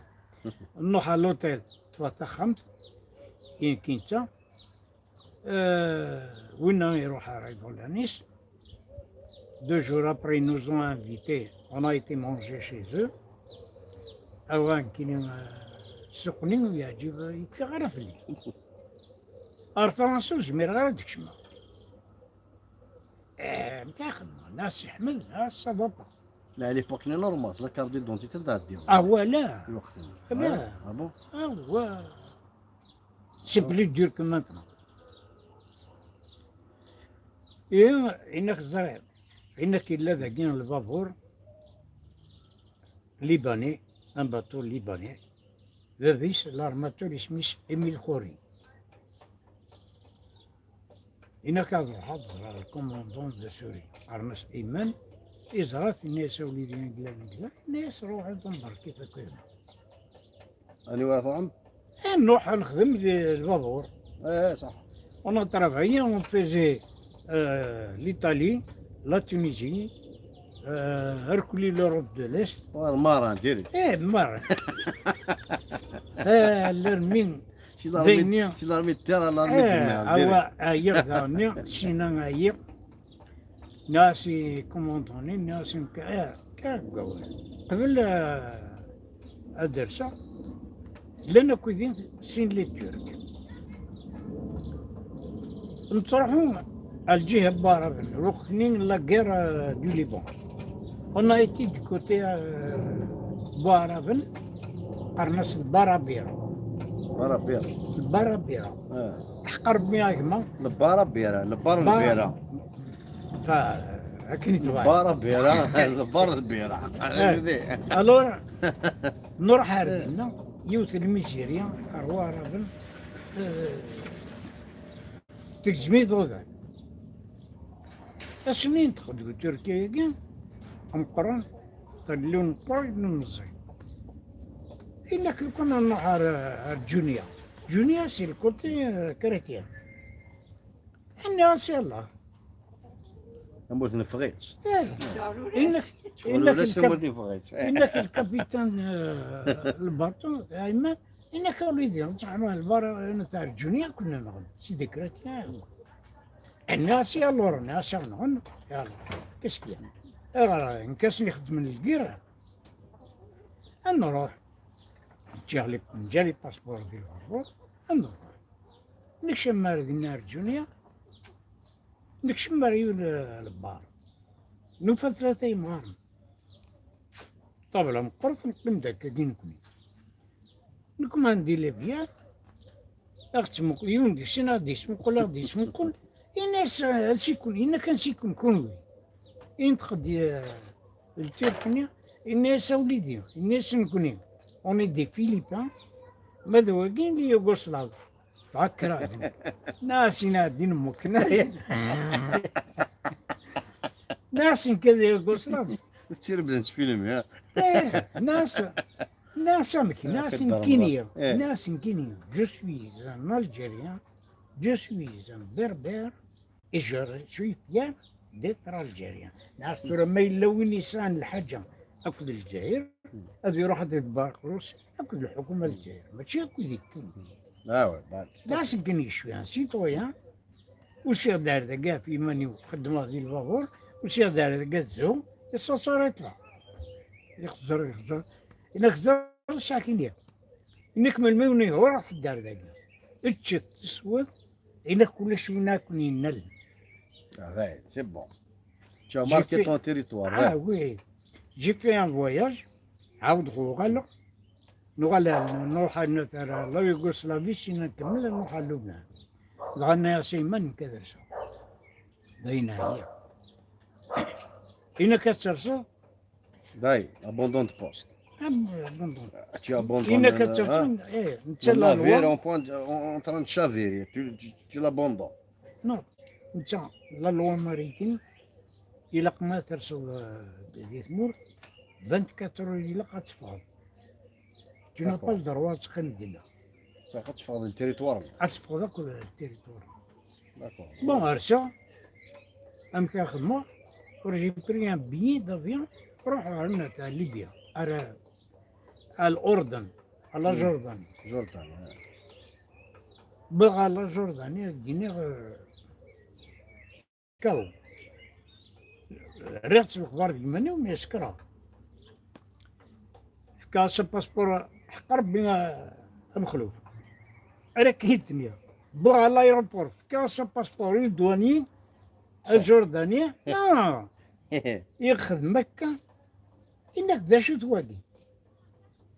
Nruḥ à l'hôtel, ṭṭfeɣ taxxamt, i nekk netta. Euh, winna iruḥ ar iḍulan-is. Deux jours après, ils nous ont invités. On a été manger chez eux. Awa nekkini, euh, ssuq-nni ur yeɛǧib, ur yeffiɣ ara fell-i. Ar Fransa ur zmireɣ ara ad d-kecmeɣ. Eh, amek ara xedmeɣ? Neɣ Si Ḥmed, neɣ ça va pas. Mais à l'époque, c'est normal, la carte d'identité d-ɛeddi. Ah, voilà. Lweqt-nni. Ah, bon? Ah, ouais. C'est plus dur que maintenant. Et, euh, inak ẓriɣ, inak yella dagi lbabur libanais, un bateau libanais. Bab-is, l'armateur, isem-is Émile Khoury. Inak ad ruḥeɣ ad ẓreɣ le commandant de Souris, Arnas Iman, iẓra-t, yenna-yas a wlidi, akken, akken, yenna-yas ruḥ ad tembarkiḍ akk yid-neɣ. Aniwa ṭṭɛam? Eh, nruḥ ad nexdem di lbabur. Eh, eh, saḥ. On a travaillé, on faisait, euh, l'Italie, la Tunisie, euh, reculer l'Europe de l'Est. Ouais, marin, direct. Eh, marin. Eh, l'Arménie. Ci l'armée, ci l'armée de terre à l'armée de mer. Awa, ɛyiɣ daɣen-nni, sina ɛyiɣ. Nniɣ-as i kumanḍan-nni, nniɣ-as nekk, eh, kra deg wawal. Qbel, eh, ad d-rseɣ, llan akk-id sin les Turcs. Nettruḥu ar lǧiha n Buɛraben, lweqt-nni n la guerre, euh, du Liban. On a été du côté, euh, Buɛraben, qqaren-as Lbarabira. Barabira. Lbarabira. Ah. Ḥqer mi a gma. Lbarabira, lbar Ba- lbira. Fa, akken i tebɣa. Lbarabira, lbar lbira. Eh. Alors, nruḥ ar dinna, yiwet n lmiziri, ar Waɛraben, eh, tegzem iḍudan. Ass-nni yenṭeq-d Turkiya-agi, ameqqran, d alliw n ṭṭrag n meẓẓi. Inna-k lukan ad nruḥ ar, ar Junia. Junia, c'est le côté, euh, chrétien. Nniɣ-as yallah. Tamurt n Fɣitt. Eh, inna-k, inna-k, tamurt n Fɣitt. Eh. Inna-k le capitaine, euh, le bateau, Ayman, inna-k a wlidi, nruḥ ar lbar, nruḥ ar Junia, kunna nɣen. C'est des chrétiens. Nniɣ-as yallah, nniɣ-as nɣen, yallah. Qu'est-ce qu'il y a? Ayɣer, nekk ass-nni xeddmen lgirra. Ad nruḥ. Ǧǧiɣ les, nǧa les passeports di lbabur, ad nruḥ. Nekcem ar dinna ar Junia, nekcem ar yiwen, eh, lebbar. Nufa tlata yemɣaren. Ṭṭabla meqqret, neqqim-d akkagi nekni. Nekman di Libya, aɣ-ttmuqul, yiwen deg-sen aɣ-d-yesmuqul, aɣ-d-yesmuqul, yenna-as, eh, ansi-ken, yenna-k ansi-ken kunwi. Yenṭeq-d, eh, Lturk-nni, yenna-as a wlidi, yenna-as nekni, on est des Philippins, ma d wagi n Yugoslav. Dɣa kkreɣ-d. Nniɣ-as inɛeddi nemmuk, nniɣ-as, nniɣ-as nekk d Yugoslav. Tettirebdem s film, ya? Eh, nniɣ-as, nniɣ-as amek, nniɣ-as nekkini, eh, nniɣ-as nekkini, je suis un Algérien, je suis un Berbère, et je suis fier d'être Algérien. Nniɣ-as tura ma yella win yesɛan lḥaǧa akked Lezzayer, ad iruḥ ad iḍebber aqerru-s akked lḥukuma n Lezzayer, mačči akked ikkan. Ah ouais, bah, tout à fait. Nniɣ-as nekkini je suis un citoyen, usiɣ-d ar dagi ɣef yiman-iw, xeddmeɣ di lbabur, usiɣ-d ar dagi ad zhuɣ, et ça s'arrête là. Ixẓer, ixẓer. Inak ẓer sɛa kini. Inak melmi ur nihi ur ɣ-teddi ar dagi. Eččet, teswet, inak ulac win ara ken-yennalen. Ah, dayen, c'est bon. Tu as marqué ton territoire, ah, ouais. Oui. J'ai fait un voyage, ɛawdeɣ uɣaleɣ, nuɣal, nruḥ ar, ar la Yougoslavie, sina nkemmel, nruḥ ar Lubnan. Dɣa nniɣ-as i yemma-m nekk ad rseɣ. Dayen ɛyiɣ. Inak ad terseḍ? Dayen, abandon de poste. Am-, abandon. Tu abandonnes, inak ad terseḍ, hein? Eh, netta la loi. Le navire en point, en, en train de chavirer, tu, tu, tu l'abandonnes. Non, netta la loi maritime, ilaq ma terseḍ, eh, di tmurt, vingt-quatre heures ilaq ad teffɣeḍ. Tu n'as pas le droit ad teqqimeḍ dinna. D'accord. Ad teffɣeḍ akk le territoire. D'accord. Bon, rseɣ, amek ara xedmeɣ? J'ai pris un billet d'avion, ruḥeɣ ar, ar Libya, ar, ar Lurden, ar la Jordanie. Jordanie, ouais. Wwḍeɣ ar la Jordanie, ad d-iniɣ, eh, Kaw. Rriɣ-tt lexbar deg iman-iw, mi as-kkreɣ. Fkiɣ-as apaspuṛ, ḥeqq Ṛebbi, a, amexluf. Ara k-id-nniɣ. Wwiɣ ɣer l'aéroport, fkiɣ-as apaspuṛ i ddwani, ajurdani. Ah! Ixdem akka. Inna-k d acu-t wagi?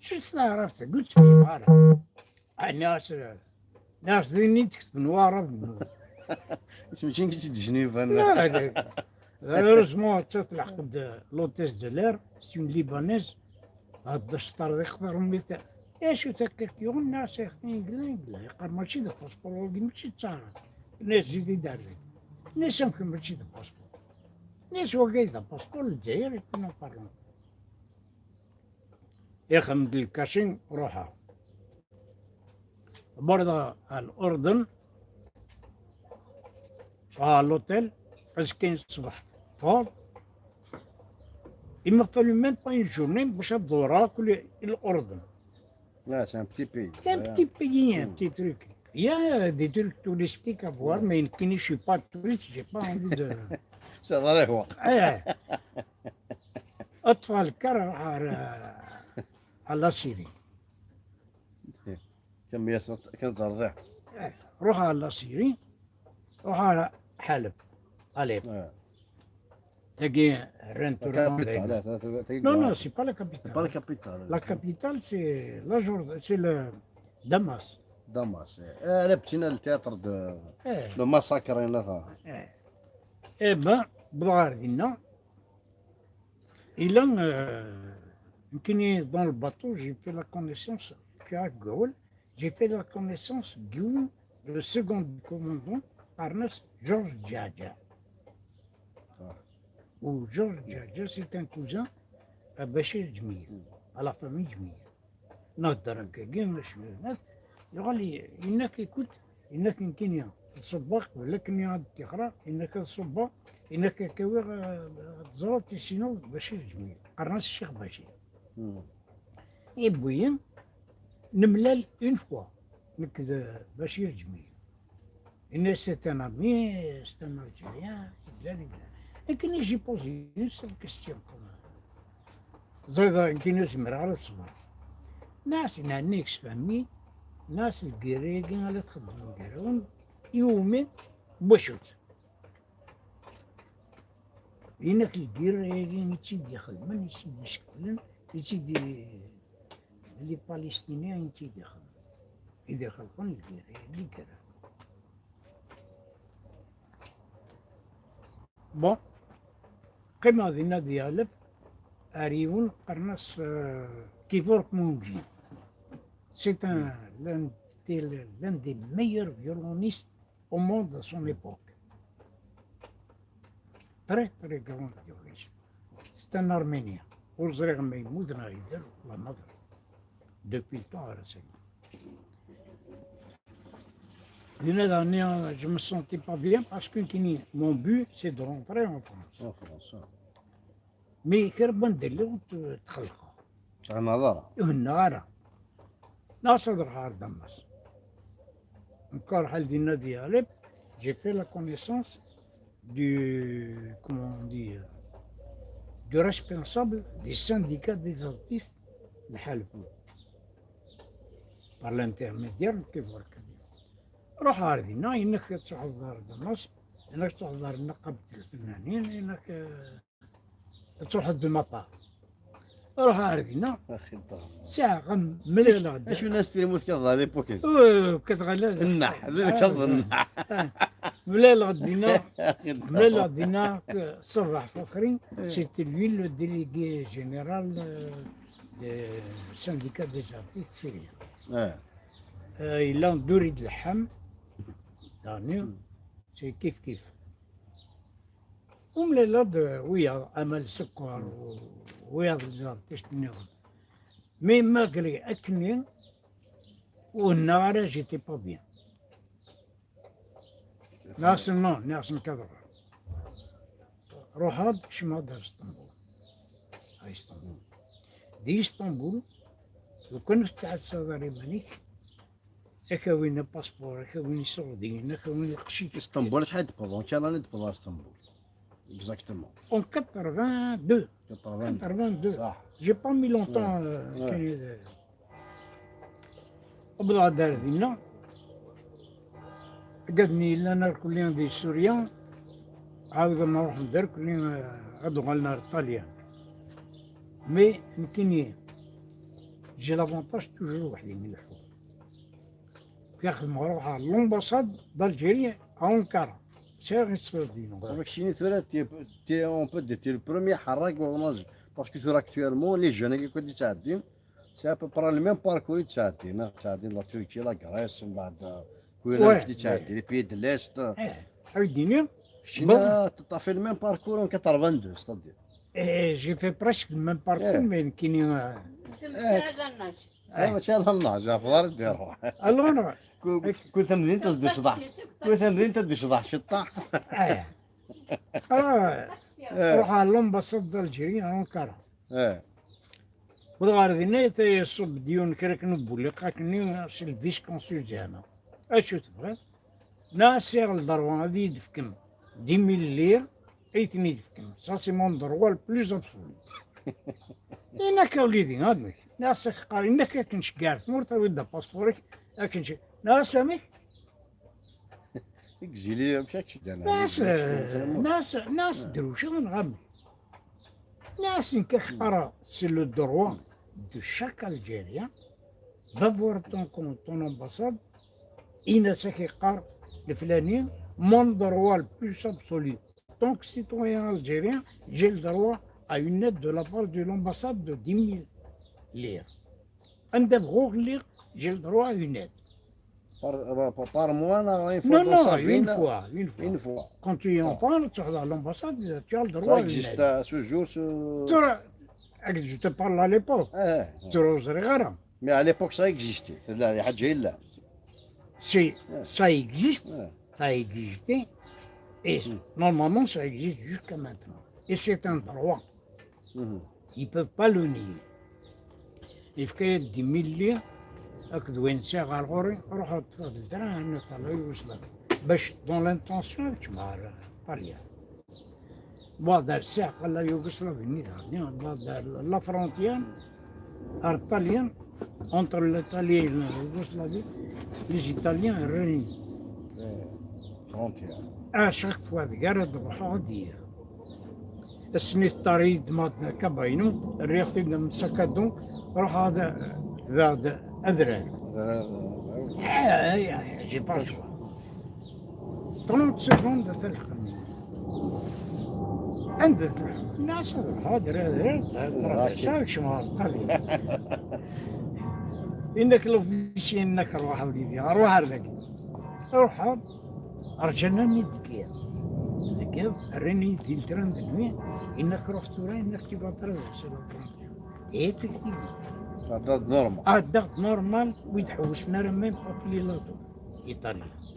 Acu s taɛrabt-agi ur tt-fhimeɣ ara. Ah, nniɣ-as, nniɣ-as d ayen i d-ketben waɛrab-nwen. Mačči nekk i tt-id-yejniben. Heureusement, atta telḥeq-d l'hôtesse de l'air, c'est une Libanaise. Hedd acṭar d ixtar ummi ta. Acu takka k-yuɣen? Nniɣ-as, a yexti, yella, yella. Yeqqar mačči d apaspuṛ wagi, mačči d taɛrabt. Nniɣ-as zid-d ar dagi. Nniɣ-as amek mačči d apaspuṛ? Nniɣ-as wagi d apaspuṛ n Lezzayer, et puis nous parlons. Ixdem-d lkaci, ruḥeɣ. Wwḍeɣ ɣer Lurden, ɣer l'hôtel, azekka ṣṣbeḥ ffɣeɣ. Il m'a fallu même pas une journée bac ad dewreɣ akk Lurden. Ah, c'est un petit pays. C'est un petit pays, un petit truc. Il y a des trucs touristiques à voir, mais je ne suis pas touriste, j'ai pas envie de. C'est vrai, ouais. Eh. اطفال الكار على، على la Syrie. كم يسط-، كم زرزع. Eh, روح على la Syrie، روح على حلب. Allez. Ah. تاكي رنت. La capitale, ah, ça, ça, ça, non, non, c'est pas la capitale. C'est pas la capitale. La capitale, c'est la Jord-, c'est le Damas. Damas, eh. Eh, là, بتينا le théâtre de, eh, le massacre, là. Eh. Eh ben, بلا غير دينا. Et là, euh, يمكن dans le bateau, j'ai fait la connaissance, كي راك تقول، j'ai fait la connaissance du, le second du commandant, qqaren-as Georges Djadja. Ah. Ou Georges Djadja, c'est un cousin à Bachir Djmir, à la famille Djmir. نهضر هكاكي، ماشي ناس. يقول لي: إنك كنت، إنك يمكن يا تصبغ، ولكن يا التخرة، إنك تصبغ، إنك كوير، آه، تزرع تيسينو بشير جميل، قرنس الشيخ بشير. مم. إبويا نملال une fois، نكذا بشير جميل. إن c'est un ami, c'est un Algérien, يقلان، يقلان. لكن j'ai posé une seule question quand même. زريضة يمكن زمر على الصبر. ناس نعنيك سفهمي، ناس القريقين على تخدم القرون، يومين بوشوت. إنك القريقين يتسيد يخدمن، يتسيد يشكلن، يتسيد ي-، les Palestiniens يتسيد يخدمن. إذا خلقون القريقين كذا. Bon, qqimeɣ dinna ad yeɣleb ar yiwen qqaren-as, euh, Kivork Mounji. C'est un, l'un des, l'un des meilleurs violonistes au monde à son époque. Très, très grand violoniste. C'est un Arménien. Ur ẓriɣ ma yemmut neɣ yedder, la mort. Depuis le temps, ara sani. Dinna daɣen, je me sentais pas bien parce que nekkini, mon but, c'est de rentrer en France. En France, ah. Mais kra n wanda lliɣ ur t-, txelqeɣ. Ur hennaɣ ara. Ur hennaɣ ara. Neɣ ad ruḥeɣ ɣer Damas. Nekk ruḥeɣ dinna di Ɣlib, j'ai fait la connaissance du, comment on dit, euh, du responsable des syndicats des artistes n Ḥaleb. Par l'intermédiaire n Kivork. Ruḥeɣ ɣer dinna, yenna-k ad truḥeḍ ɣer Damas, yenna-k ad truḥeḍ ɣer Naqabt Lfennanin, yenna-k, euh, ad truḥeḍ de ma part. Ruḥeɣ ɣer dinna. Axi ddreɣ. Sɛiɣ am-, mlaleɣ-d. Acu n as trimut kaḍ à l'époque? Euh, kaḍ ɣala. Nnaḥ, d lkaḍ nnaḥ. Ah, mlaleɣ-d dinna, axi ddreɣ. Mlaleɣ-d dinna, euh, ṣṣbeḥ faxri, eh, c'était lui le délégué général, euh, du syndicat des artistes syriens. Eh. Euh, yella Dourid Lham, daɣen, hmm, c'est kif kif. Umlaleɣ-d wiyaḍ, Amal Sekkar, u wiyaḍ les artistes nniḍen. Mais malgré akken, ur hennaɣ ara, j'étais pas bien. Nniɣ-asen non, nniɣ-asen kaḍ ɣer. Ruḥeɣ-d, kecmeɣ-d ar Sṭembul. Ar Sṭembul. Di Sṭembul, lukan ur tettɛassaḍ ara iman-ik, ad k-awin apaspuṛ, ad k-awin iṣurdiyen, ad k-awin lqecc-ik. Istanbul, acḥal d-tewweḍ? En quelle année d-tewweḍ ɣer Istanbul? Exactement. En quatre-vingt-deux. Quatre-vingt-deux. Quatre-vingt-deux. Saḥ. J'ai pas mis longtemps, ouais, euh, ouais. Kan, euh, wwḍeɣ-d ar dinna. Agaden yellan irkelli di Surya, ɛawden ruḥen-d irkelli, euh, ad uɣalen ar Ṭṭalyan. Mais nekkini, j'ai l'avantage toujours weḥd-i mi leḥḥuɣ. Kif xedmeɣ, ruḥeɣ l'ambassade d'Algérie à Ankara. Sɛiɣ isefrad-inu. Sabu keččini tura, t'es, t'es, on peut dire, t'es le premier ḥerrak, parce que tura actuellement, les jeunes-agi akk i d-yettɛeddin, c'est à peu près le même parcours i yettɛeddin, ttɛeddin la Turquie, la Grèce, mbeɛd, euh, kul amek i d-yettɛeddi, les pays de l'Est. Eh, ad ak-d-iniɣ. Keččini, t'as fait le même parcours en quatre-vingt-deux, c'est-à-dire. Eh, j'ai fait presque le même parcours, eh, mais nekkini, euh, eh, mačči ala nnaḥ, ɣef ḍar i d-iruḥ. Alors, ku, ku tamdint ad d-tecḍeḥ. Ku tamdint ad d-tecḍeḥ ciṭṭaḥ. Eh. Ah, eh, ruḥeɣ l'ambassade d'Algérie à Ankara. Eh. Wwḍeɣ ɣer dinna, ata iṣubb-d yiwen kra akken ubuliq akkenni, c'est le vice-consul zeɛma. Acu tebɣiḍ? Nniɣ-as sɛiɣ le droit ad iyi-d-tefkem dix mille lire, ad iyi-ten-id-tefkem. Ça, c'est mon droit le plus absolu. Yenna-k a wlidi, amek? Nniɣ-as ak qqar, yenna-k akken ceggeɛ ar tmurt, awi-d apaspuṛ-ik, akken ce-, nniɣ-as amek? Exilé, amek ak ceggeɛen? Nniɣ-as, nniɣ-as, nniɣ-as drewceɣ neɣ amek? Nniɣ-as nekk ak qqareɣ, c'est le droit de chaque Algérien d'avoir ton, ton ambassade, in-as ak iqqar leflani, mon droit le plus absolu, tant que citoyen algérien, j'ai le droit à une aide de la part de l'ambassade de dix mille lire. Anda bɣuɣ lliɣ, j'ai le droit à une aide. Par, par, par mois, non, une fois. Non, dans non, sa vie, une fois, une fois. Une fois. Quand tu en parles, tu as l'ambassade, tu as le droit à une aide. Ça existe à ce jour, ce... Tura, je te parle à l'époque. Tura ur ẓriɣ ara. Mais à l'époque, ça existait. C'est la, la... Si, ça existe, ça a existé, et normalement, ça existe jusqu'à maintenant. Et c'est un droit. Ils peuvent pas le nier. Yefka-yas-d dix mille lire, akked wayen sɛiɣ ɣer ɣur-i, ruḥeɣ ṭṭfeɣ-d ltran, ɛni ṭṭalay Yugoslavie. Bac, dans l'intention, ad kecmeɣ ɣer Ṭṭalyan. Wwḍeɣ ar ssiɛqa la Yougoslavie-nni daɣen, wwḍeɣ ar la frontière, ar Ṭṭalyan, entre l'Italie et la Yougoslavie, les Italiens rrin-iyi. Frontière. À chaque fois, deg ara d-ruḥeɣ ad d-yer. Ass-nni teṭṭar-iyi-d ma d kabaynu, rriɣ-t-id am sakadu, ruḥeɣ ad tbeɛ-d adrar. Adrar, ah, ah, ah, j'ai pas le choix. Trente secondes ad telḥeq-nni. Anda telḥeq? Nniɣ-as ad ruḥeɣ ad rriɣ, ad rriɣ, ad kecmeɣ ɣer Ṭṭalyan. Yenna-k l'officier, yenna-k ruḥ a wlidi, ruḥ ar dagi. Ruḥeɣ, rǧan-nni deg yiḍ. Deg yiḍ, rran-iyi-d di letran d nwi, yenna-k ruḥ tura, yenna-k tu vas traverser la frontière. Et effectivement. Ɛeddaɣ-d normal. Ɛeddaɣ-d normal, ur yi-d-ḥewwsen ara même pas les lotto italiens.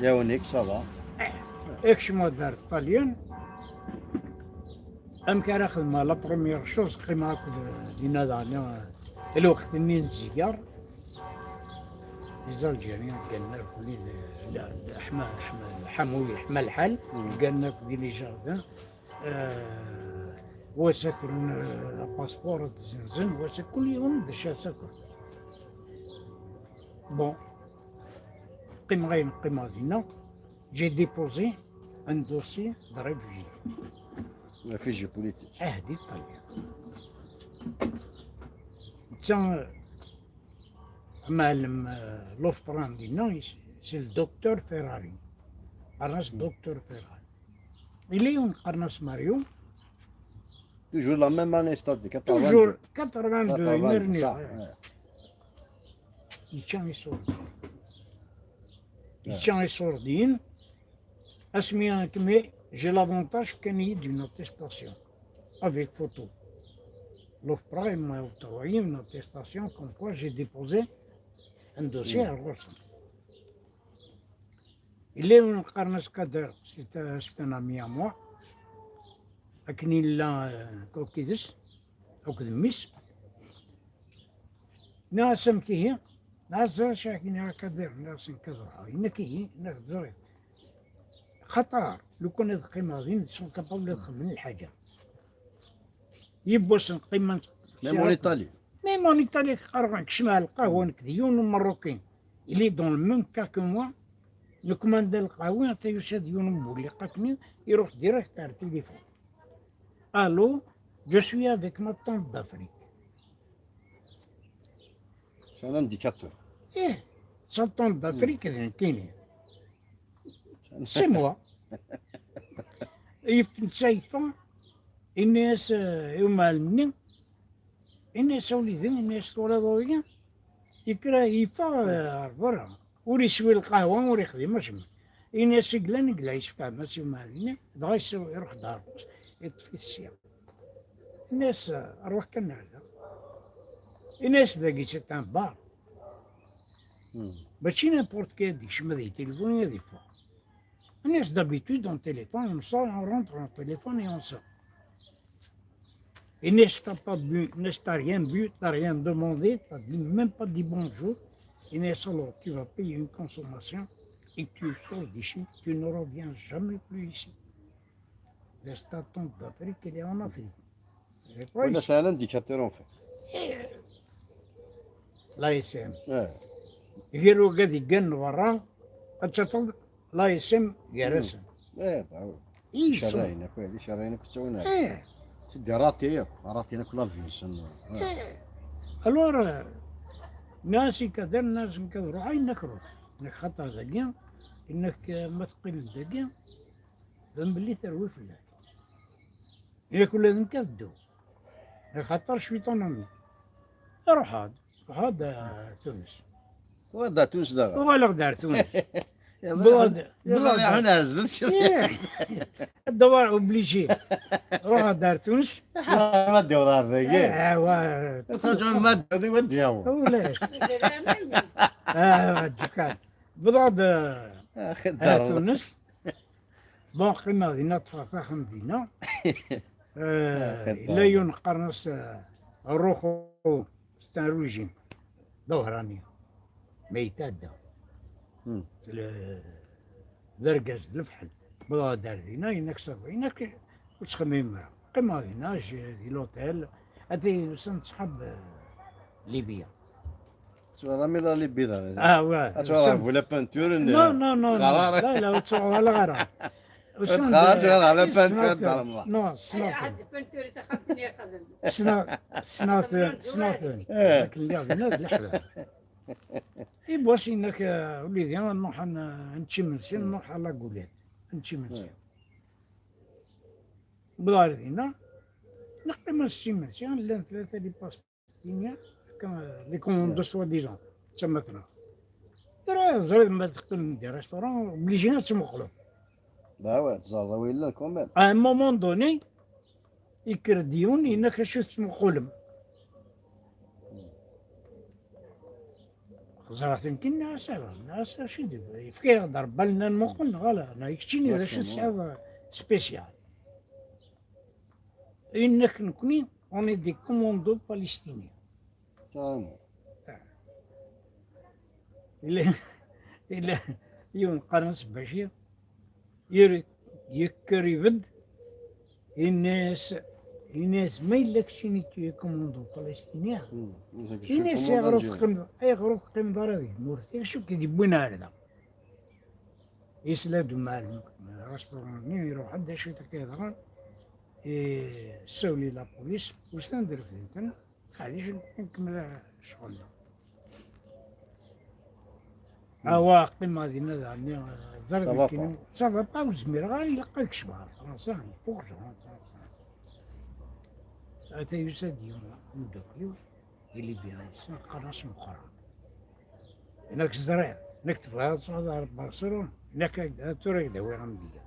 Yawen-ik, ça va. Eh, ikcem-d ar Ṭṭalyan. Amek ara xedmeɣ la première chose, qqimeɣ akked dinna daɣen, eh, lweqt-nni n tzigar. Les Algériens gganen akk di, d, d, ḥma, ḥma, ḥamu, ḥma lḥal, gganen akk di les jardins, euh, wa sakren, euh, apaspuṛ ad t-zenzen, wa sa-, kul yiwen d acu ara sakren. Bon, qqimeɣ ayen qqimeɣ dinna, j'ai déposé un dossier de réfugié. Réfugié politique. Ah, di Ṭṭalyan. Netta, amɛellem, euh, l'ofpra dinna, c'est le docteur Ferrari. Qqaren-as docteur Ferrari. Yella yiwen qqaren-as Mario. Toujours la même année, c'est-à-dire quatre-vingt-deux. Toujours quatre-vingt-deux, quatre-vingt-deux, imir-nni. Ça, ouais. Yečča iṣurdiyen. Yečča iṣurdiyen. Asmi, mais j'ai l'avantage fkan-iyi-d une attestation avec photo. L'ofpra m'a octroyé une attestation comme quoi j'ai déposé un dossier à Rossum. Yella yiwen qqaren-as Kader, c'est un, c'est un ami à moi. Akken yella, euh, akk yid-s, akked mmi-s. Nniɣ-as amek ihi? Nniɣ-as ẓriɣ acu ara k-iniɣ a Kader, nniɣ-as nekk ad ruḥeɣ. Yenna-k ihi, nniɣ-as ẓriɣ. Xaṭer, lukan ad qqimeɣ din, sont capables ad xedmen lḥaǧa. Yiwwasen qqimen. Même en Italie. Même en Italie, qqareɣ, kecmeɣ lqahwa nekk d yiwen umeṛṛuki. Il est dans le même cas que moi. Nekmanda lqahwa, ata yusa-d yiwen ubuliq akkenni, iruḥ direct ar téléphone. Allô, je suis avec ma tante d'Afrique. C'est un indicateur. Eh, sa tante d'Afrique, d nekkini. C'est moi. Yef-, netta yeffeɣ, yenna-yas, eh, i umɛellem-nni, yenna-yas a wlidi, yenna-yas twalaḍ wagi, yekker yeffeɣ, eh, ɣer berra. Ur yeswi lqahwa, ur yexdim acemma. Ini-as i yellan, i yella yessefhem-as i umɛellem-nni, dɣa yesru-, iruḥ-d ɣer lqus, yeṭṭef-it sya. Ini-as, "Rwaḥ kan ar da." Ini-as, "Dagi c'est un bar." Mačči n'importe qui ad d-yekcem ad yetilifuni ad yeffeɣ. Ini-as, "D'habitude on téléphone, on sort, on rentre, on téléphone et on sort." Il ne t'a pas bu, ne t'a rien bu, t'a rien demandé, t'a dit même pas dit bonjour. Il ne, alors tu vas payer une consommation et tu sors d'ici, tu ne reviens jamais plus ici. Reste à ton d'Afrique, il est en Afrique. Je crois ولا ici. شحال عندك حتى لهم فيه La S M. اه Giro gadi gan برا, ad tafeḍ la S M gar-asen. ايه باهو Ils sont. شراينا كوي شراينا كنت وانا Eh, سيدي راتي راتي ناكل لافيسن eh. Alors, euh, nnas-ik ad nnas-ik ad ruḥ, inna-k ruḥ. Inna-k xaṭer dagi, inna-k, euh, ma teqqimeḍ dagi, d belli terwi fell-ak. Inna-k ula d nekk ad dduɣ. Inna-k xaṭer je suis ton ami. Ruḥ-d, ruḥ-d ar Tunes. ودا تونس دابا Uɣaleɣ-d ar Tunes. يا بلاد- يا بلاد- احنا عزلت Eh, الدوار obligé. Ruḥ-d ar Tunes. ما دير دار ذاك Eh, wa- ترجع ما دير وديهم ولاش. Ah, ǧukan. Bḍaɣ-d, eh, اخي ar الدار Tunes. Bon, qqimeɣ dinna, ṭṭfeɣ taxxamt dinna. Eh, Axi yella yiwen qqaren-as, eh, Ruxu, c'est un régime. D awhrani. Ma yetɛedda. Hmm. Le- d argaz d lefḥel. Bḍaɣ-d ar dinna, inna-k ça va, inna-k ur ttxemmim ara. Qqimeɣ dinna, j'ai- di l'hôtel. Ati usan ttḥab, eh, Libya. Tu vas ramener la Libye là. Ah, ouais. Tu vas vous la peinture. Non, non, non, non. غرارة. لا، لا، ur ttruɣ ara ɣer. Txaǧ ɣer la peinture, ddar Allah. Non, ssneɣ-ten. عاد peinture تخاف من يقدم. Ssneɣ-ten, ssneɣ-ten. Eh. Akken lliɣ dinna d leḥbab. I bwas inna-k, eh, وليدي, ad nruḥ ad n-, ad nečč imensi, nruḥ à la Goulette. Ad nečč imensi. Wwḍeɣ ɣer dinna, neqqim ad nečč imensi, llan tlata les Palestiniens, les commandos soi-disant, d tamatna. Tura ẓriɣ ma teqqim di restaurant, obligé ad tmuqleḍ. Bah ouais, teẓreḍ a wi yellan quand même. À un moment donné, yekker-d yiwen, yenna-k acu tettmuqulem. Ẓriɣ-ten kan, nniɣ-as ala, nniɣ-as acu d, yefka-yaɣ-d Rebbi ad nmuqel neɣ ala, neɣ keččini d acu tesɛiḍ spécial. Yenna-k nekni, on est des commandos palestiniens. Carrément. Yella, yella yiwen qqaren-as Bacir, yir-, yekker ibedd, yenna-yas, yenna-yas, ma yella keččini tu es commando palestinien, Hmm. yenna-yas, ayɣer ur teqqimeḍ, ayɣer ur teqqimeḍ ara di tmurt, acu k-id-yewwin ar da? Yesla-d umɛellem, restaurant-nni, iruḥ-d, acu akka yeḍran, issawel i la police, ussan-d refden-ten, maɛlic, nkemmel ccɣel-nneɣ. Awa, qqimeɣ dinna daɣen, ẓriɣ Ça va nekkini, ça va pas, ur zmireɣ ara, ilaq ad kecmeɣ ar Fransa, il faut que je rentre en France. Ata yusa-d yiwen umeddakel-iw, di Libya, yessen, qqaren-as Meqqran. Nekk ẓriɣ, nekk tebɣiḍ ad truḥeḍ ɣer Barcelone, nekk ad, tura ad k-d-awiɣ amedya.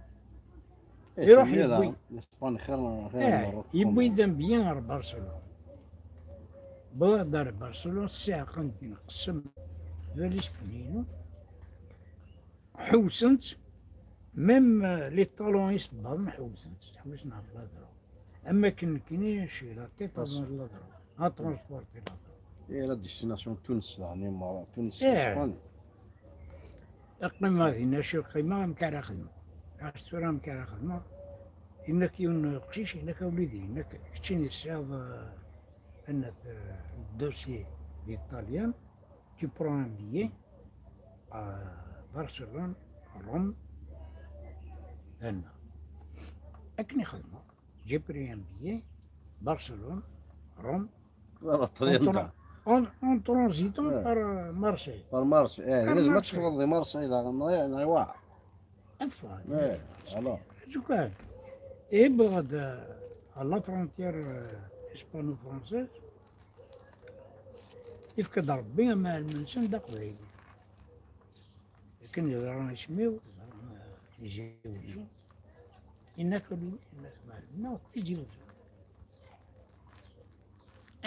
Iruḥ yewwi. L'Espagne خير خير Eh, المرات. yewwi-d amedya ɣer Barcelone. Wwḍeɣ-d ar Barcelone, ssiɛqen-d, nqesem valist-nni-inu. Ḥewsen-tt, même, euh, les talons isebbaḍen ḥewsen-tt, ḥewsen ɣef la drogue. Am akken nekkini, j'ai la tête dans la drogue, à transporter la drogue. ايه la destination تونس يعني مرة تونس إيه. اسبانيا. Qqimeɣ dinna, acu qqimeɣ, amek ara xedmeɣ? Acu tura, amek ara xedmeɣ? Yenna-k yiwen n uqcic, yenna-k a wlidi, yenna-k keččini tesɛiḍ, eh, anat, eh, dossier di Ṭṭalyan, tu prends un billet à Barcelone, Rome, هنا. Akken i xedmeɣ, j'ai pris un billet, Barcelone, Rome, هذا en, الطريق tra- نتاع. en, en transitant Ouais. par, euh, Marseille. Par Marseille. ايه Par لازم ما Marseille. تفضي مارسيل داغن، ايوا. Adfar. ايه alors. Zukan. Et بعد, euh, à la frontière, euh, hispano-française, yefka-d Rebbi amɛellem-nsen d aqbayli. Akken yeẓra isem-iw, Tizi Wezzu. Yenna-k ul-, yenna-k mɛellem-nneɣ Tizi Wezzu.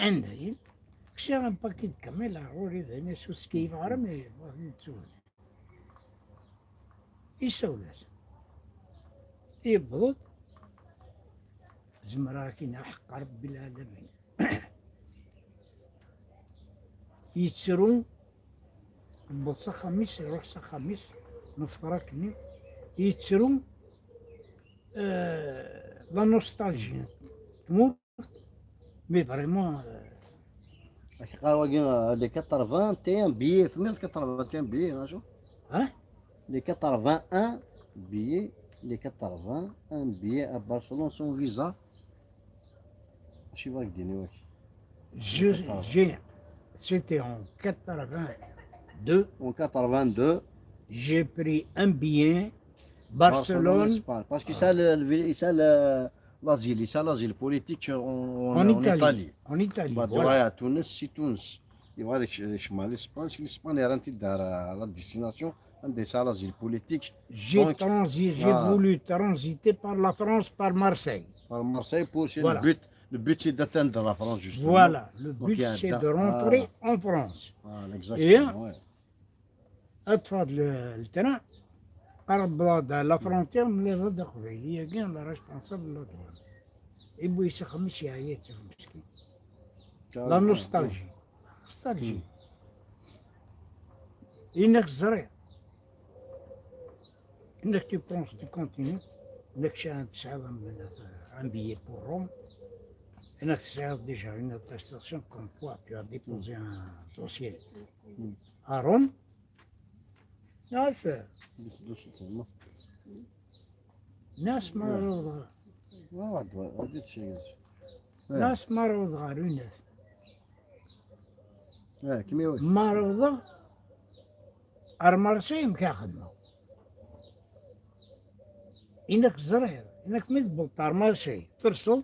Anda-yin? Kkseɣ un paquet de kamel ar ɣur-i, d ayen ur ttkeyyifeɣ ara, mais ad ten-ttuɣ. Isawel-as. Yewweḍ-d. Zemreɣ akin aḥeqq Rebbi lɛalamin. Yettru, yewweḍ s axxam-is, iruḥ s axxam-is, nefṭer akkenni, yettru, euh, la nostalgie. Tmurt, mais vraiment, euh, Ak qqar wagi, euh, les quatre-vingt-un billets, tenniḍ quatre-vingt-un billets, acu? Hein? Les quatre-vingt-un billets, les quatre-vingt-un billets à Barcelone sans visa. Acu i ak-d-ini wagi? Je, j'ai, c'était en quatre-vingt-deux. En quatre-vingt-deux. J'ai pris un billet, Barcelone, Barcelone, Espagne. Parce que ça, le, le, ça, le, l'asile, ça, l'asile politique en, en, En en Italie. Italie. En Italie, Bah, voilà. Ouais, à Tunis, c'est Tunis. Il va aller chez, chez l'Espagne, c'est l'Espagne, elle rentre dans la, la destination, un des l'asile politique. J'ai Donc, transi-, j'ai ah. voulu transiter par la France, par Marseille. Par Marseille, pour, c'est Voilà. le but. Le but, c'est d'atteindre la France, justement. Voilà, le Donc, but, il y a c'est da-, de rentrer ah. en France. Ah, exactement, Et ouais. Ad teffeɣ-d le, le train, qrib la, la frontière, mliɣ-d aqbayli-agi, le responsable de la douane. Iwwi s axxam-is, yeɛya-tt meskin. La nostalgie. Nostalgie. Hmm. Yenna-k ẓriɣ. Yenna-k tu prends, tu continues. Yenna-k tesɛiḍ un, un billet pour Rome. Yenna-k tesɛiḍ déjà une attestation comme quoi tu as déposé un dossier Hmm. à Rome. Nniɣ-as, Dis-d acu txedmeḍ. Nniɣ-as ma Eh. rewḍeɣ, Ah, d-, d-, d-, nniɣ-as ma rewḍeɣ ɣer unaf. Eh, kemmini. Ma rewḍeɣ ɣer Marseille, amek ara xedmeɣ? Inak ẓriɣ, inak mi tewweḍ ɣer Marseille, terseḍ.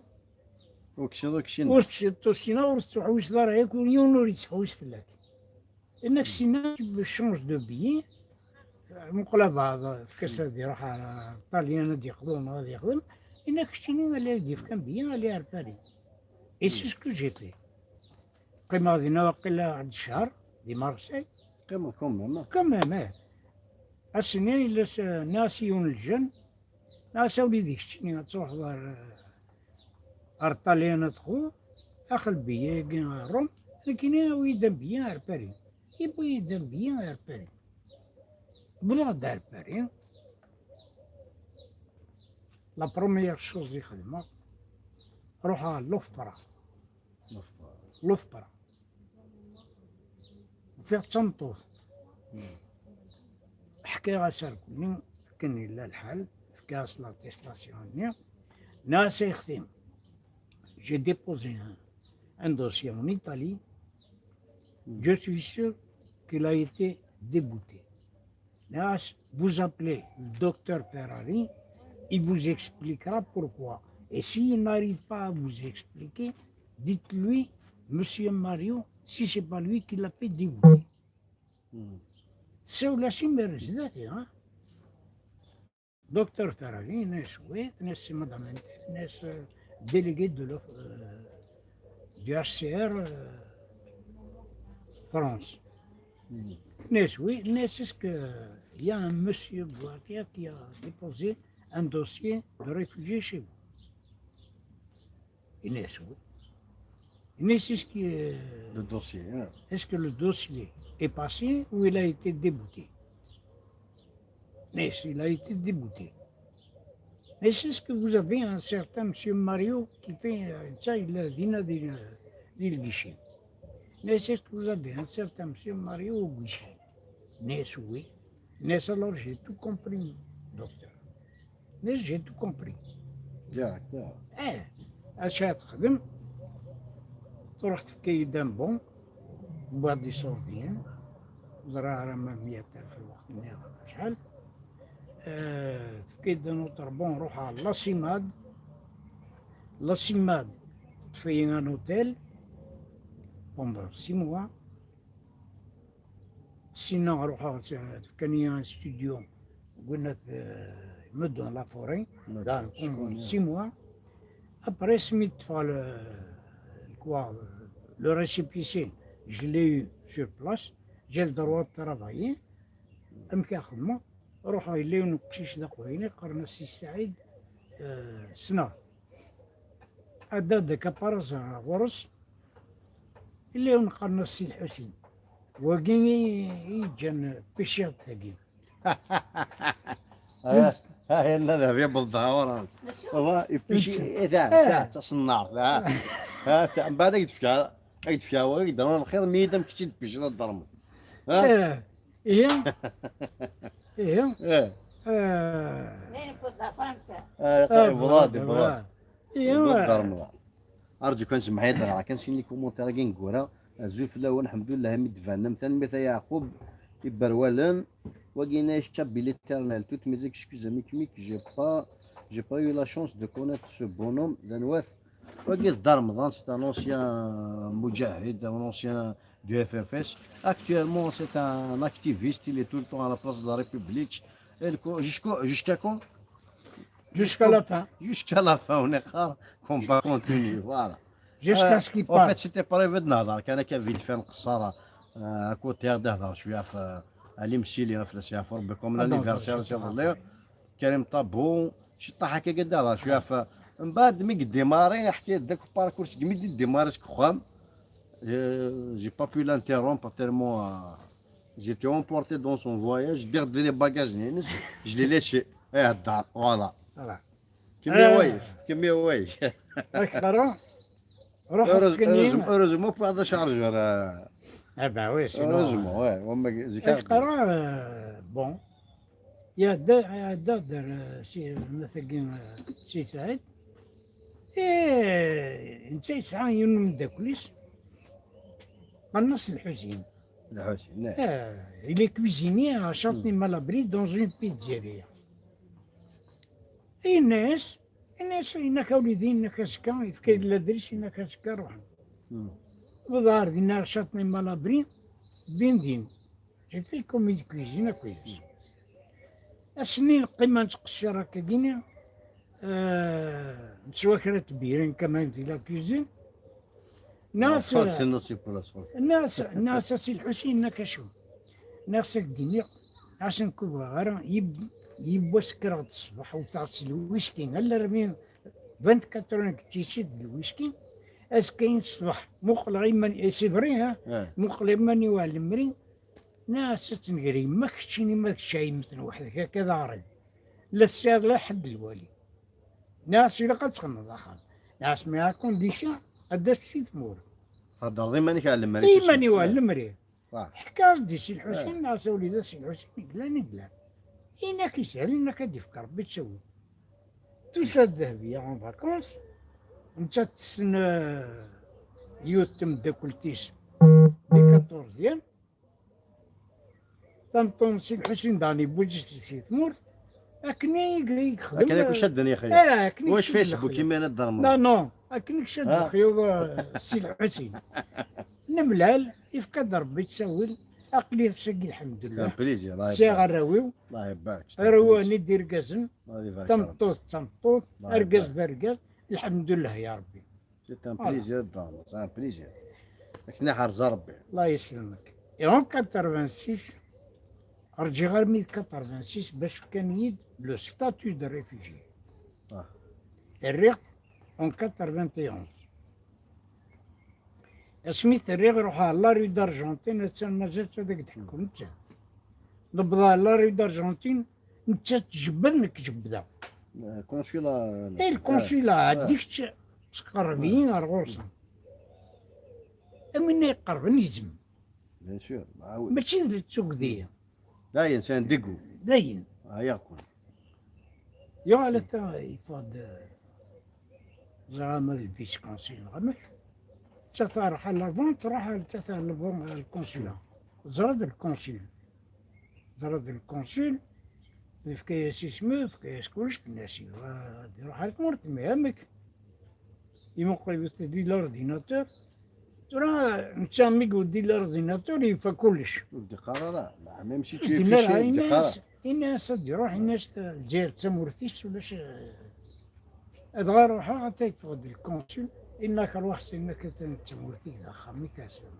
Ur ksiḍ, ur ksineɣ. Ur tsineḍ, ur tettḥewwiseḍ ara yakk, yiwen ur yettḥewwis fell-ak. Inak sinna, tu changes de billet, muqel abeɛḍ, efk-as ad iruḥ ɣer Ṭṭalyan ad yeqḍu neɣ ad yexdem, inak keččini, allez ad d-yefk un billet, allez ɣer Paris. Et c'est ce que j'ai fait. Qqimeɣ dinna waqila ɛad ccher, di Marseille. Qqimeɣ quand même, ah. Quand même, eh. Ass-nni, yella s-, nniɣ-as i yiwen n lǧen, nniɣ-as a wlidi keččini ad truḥeḍ ɣer, ɣer Ṭṭalyan ad txuḍ, ax lbiya-agi ɣer Rome, nekkini awi-yi-d un billet ɣer Paris. Yewwi-yi-d un billet ɣer Paris. Wwḍeɣ-d ɣer Paris, la première chose i xedmeɣ, ruḥeɣ ɣer l'ofpra. L'ofpra. L'ofpra. Ufiɣ d tameṭṭut. Hmm. Ḥkiɣ-as arku-nni, akken yella lḥal, fkiɣ-as l'attestation-nni. Nniɣ-as a yexti, j'ai déposé un, un dossier en Italie. Hmm. Je suis sûr qu'il a été débouté. Nniɣ-as, vous appelez le docteur Ferrari, il vous expliquera pourquoi. Et s'il n'arrive pas à vous expliquer, dites-lui, Monsieur Mario, si c'est pas lui qui l'a fait débouter. Hmm. Sawel-as imir zdat-i, ha? Docteur Ferrari, nniɣ-as oui, nniɣ-as c'est madame Intel, nniɣ-as, euh, délégué de l'off-, euh, du H C R, euh, France. Hmm. Nniɣ-as oui, nniɣ-as est-ce que il y a un monsieur Bouakia qui a déposé un dossier de réfugié chez vous? Yenna-as oui. Yenna-as est-ce que, euh, Le dossier, hein. Est-ce que le dossier est passé ou il a été débouté? Yenna-as il a été débouté. Yenna-as est-ce que vous avez un certain monsieur Mario qui fait, euh, ça, il a dinna di, di le guichet? Yenna-as est-ce que vous avez un certain monsieur Mario au guichet? Yenna-as oui. Yenna-as alors j'ai tout compris, docteur. Yenna-as j'ai tout compris. Direct, yeah. Eh, acu ara texdem? Truḥ tefka-yi-d un bon, wwiɣ-d iṣurdiyen, ur ẓriɣ ara ma meyya alef lweqt-nni acḥal. Eh, tefka-yi-d un autre bon, ruḥeɣ la CIMAD. La CIMAD teṭṭef-iyi un hôtel pendant six mois. Sinna ruḥeɣ, tefkan-iyi un studio, gouvernement, euh, me donne la forêt, D'accord, dans, je connais. Six mois. Après, asmi ṭṭfeɣ le, le quoi, le récépissé, je l'ai eu sur place, j'ai le droit de travailler. Amek ara xedmeɣ? Ruḥeɣ, yella yiwen uqcic d aqbayli, qqaren-as Si Saɛid, euh, ssneɣ. Adda d akaparas ɣer ɣur-s, yella yiwen qqaren-as Si Lḥusin. Wagi i, i yeǧǧan pichirt-agi. Ah, ah, yella d Habib Ḍahura. Baba, ipici, eh, ta, ta, taṣennart, ta. Ah, ta, mbaɛd ad k-d-fkeɣ, ad k-d-fkeɣ wa, ad k-d-rnuɣ lxir, mi yid-am kečč i d-pici d ddrem. Ah, Eh, ihi, ihi, eh, eh, Dayen wwḍeɣ ɣer Fransa. ah, ah, yebḍa-d, bla, yebḍa. Ihi, Yebḍa-d ddrem. Arǧu kan, semmeḥ-iyi-d, rah kan sin les commentaires-agi n gura. Azul fell-awen, lḥemdullah, mi d-tbanem. Tanemmirt a Yeɛqub Iberwalen. Wagi-nni, je t'appelle l'éternel. Toutes mes excuses, Mikmik, j'ai pas, j'ai pas eu la chance de connaître ce bonhomme. D anwa-t? Wagi d Dda Remḍan, c'est un ancien mujahid, un ancien du F F S. Actuellement, c'est un activiste, il est tout le temps à la place de la République. Et le co-, jusqu'au, jusqu'à quand? Jusqu'à la fin. Jusqu'à la fin, on est rare, combat continu, voilà. Jusqu'à Euh, ce qu'il En parte. fait, c'était prévu de نهضر, كان كان vite fait نقصر, euh, à côté هذا نهضر شوية في علي مسيلي في السيافور بكم Ah, non, l'anniversaire non, سي c'est غليو كريم طابو شي طاح هكا قد هضر شوية في من بعد مي ديماري حكيت داك الباركور سي مي ديماري سك خام j'ai pas pu l'interrompre tellement, euh, j'étais emporté dans son voyage, j'ai gardé les bagages, je les laissé. ايه الدار, voilà. Voilà. كمية آه. وايف, كمية وايف. راك تقرا؟ روح Heureuse-, كني. Heureusement, heureusement pour هذا شارجور. Ah bah oui, sinon. Heureusement, ouais. هما زي راك كان. تقرا؟ آه، bon. يا دا، يا دا دار، آه، سي، مثلا، آه، سي سعيد. إيه، انت يسعى يوم من داكليس. قنص الحسين. الحسين, نعم. آه، il est cuisinier à Châtenay-Malabry dans une pizzeria. الناس، الناس إنك وليدي، إنك أزكا، يفكر الأدريس، إنك أزكا روح. مم. وظهر دينا Châtenay-Malabry، دين دين. جيت في الكوميدي كويزين كويس. السنين قيمة نتقشر هكا كيني. آه، نسوى كرا تبيرين كمان في la cuisine. ناس، Forcément, c'est pour la santé. ناس، ناس سي الحسين نكشو. ناس الدنيا. عشان كوبا غير يب-، يبوا سكر الصبح وتعطس الويسكي. هلا رمي vingt-quatre heures كتيسيد الويسكي. أسكين الصبح. مقلغي من، إيه، c'est vrai، ها؟ آه. مقلغي من يوالمري. ناس تنقري، ما كتشيني ما كتشاي مثل وحدك، هكذا عرض. لا السير لا حد الوالي. ناس إلا قد تخمم آخر. ناس ما يكون ديشا، قد السيد مور. هضر ديما نيك على المريض. إيماني والمري. صح. حكى دي سي الحسين، ناس وليد سي الحسين، قلان قلان. إنا كيسهل، إنا كديفك ربي تسوي. توسا الذهبية en vacances. انت تسنى يوت تم داكلتيس. دي quatorzième. تنطون سي الحسين داني بوجيس سي ثمورت. أكني يخدم. لكن يكون شدني يا خي. آه، أكني واش شد فيسبوك الخيوط. كيما انا الدار لا، نو، أكني شد آه. الخيوط، آه، سي الحسين. نملال، يفكد ربي تساويل. أقلي السقي الحمد كان لله. بليزير, الله سي يبارك. غراويو. الله يبارك. رواني دير كازن. الله يبارك يا رب. تمطوط، تمطوط. الله أرقز، يبارك. أرقز. الحمد لله يا ربي. C'est un plaisir الدار, c'est un plaisir. راك نحر زربي. الله يسلمك. Et en quatre-vingt-six, رجي غير مية quatre-vingt-six باش كان يد le statut de réfugié. آه. الريق en quatre-vingt-onze. اسمي الريق روح على la rue d'Argentine، حتى مازال هذاك تحكم انت. نبض على la rue d'Argentine، انت تجبد نك جبده. آه، consulat. اي الكونسيلا هذيك ت-، تقربين غير غورسا. أمين يقربن يزم. Bien sûr. معاود. ماشي د التوكدية. داين سان ديكو. داين. ها ياكون. يا على تا يفاد زعما الفيس كونسيل غمك. تا تا راح لافون، تروح تا تا لافون الكونسيلا. زرد الكونسيل. زرد الكونسيل. يفكاس اسمه، يفكاس كلش، الناس يروح لك مرت مهمك. يمقل يدي l'ordinateur. ترى نتا ميك ودي l'ordinateur يفا كلش. ودي قرار, لا, même si tu es دينا fiché, راه ودي قرار. الناس، الناس تدي روح الناس الجزائر تمورتيس ولاش. ابغى روحها حتى يتفقد الكونسول، انك روح سنك تمورتيك داخل ميكاسيون.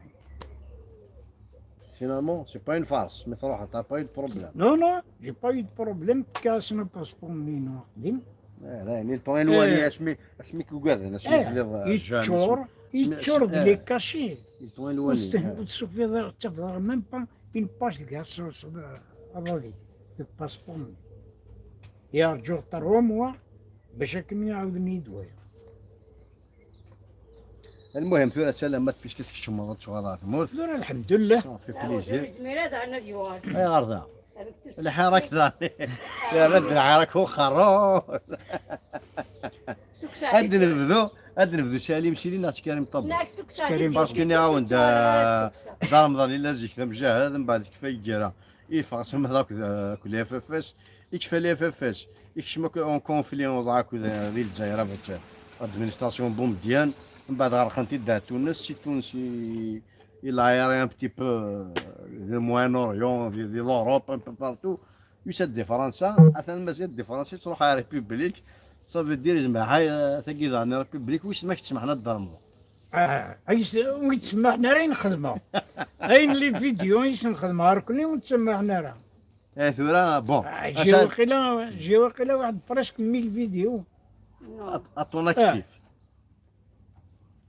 Finalement, c'est pas une farce, mais تروح, t'as pas eu de problème. Non, non, j'ai pas eu de problème. كاسنا باسبور مينو قديم. Eh, d ayen, ils t'ont éloigné, eh, asmi, asmi k-ugaden, asmi eh, telliḍ, eh, jeune, yeččur, asmi, asmi, yeččur d eh, les cachets. Ils t'ont éloigné, eh. Ur testufiḍ ara, ur tettafeḍ ara même pas une page deg-s, aḍad-ik, deg passeport-nni. Yerǧu trois mois bac akken i ɛawden-iyi-d wayeḍ. Lmuhim, tura d salamat, puisque tkecmeḍ ad tuɣaleḍ ɣer tmurt. Tura, lḥemdullah. Ça fait plaisir. Ur yezmir ad, ad yuɣal. Ayɣer da? Lḥirak da. Yerra-d lḥirak uqerru. Ad nebdu, ad nebdu Salim Sili neɣ s Karim Ṭabbu? Neɣ s Karim. Parce que nniɣ-awen-d, euh, Dda Remḍan yella zik d amjahed, mbeɛd tekfa lgirra, yeffeɣ s umata akked, euh, akked les F F S, yekfa les F F S, yekcem akk en conflit uḍaɛ akked, euh, di Lezzayer, avec, euh, l'administration Boumediene, mbeɛd ɣerqen-t-id ar Tunes, si Tunes i, il a erré un petit peu, euh, di Moyen-Orient, di, di l'Europe, un peu partout. Yusa-d di Fransa, atan Maziɣ di Fransa, yettruḥ ɣer République. Ça veut dire, yezmer, ha, tagi daɣen République, wissen ma k-tsemḥen ad d-termeḍ. Ah, ay s-, ur yi-tsemmaḥen ara ayen xedmeɣ. Ayen les vidéos i sen-xedmeɣ ɣer kenni ur tsemmaḥen ara. Eh, tura, bon. Ah, j'ai waqila, j'ai waqila waḥed presque mille vidéos. At-, à ton actif.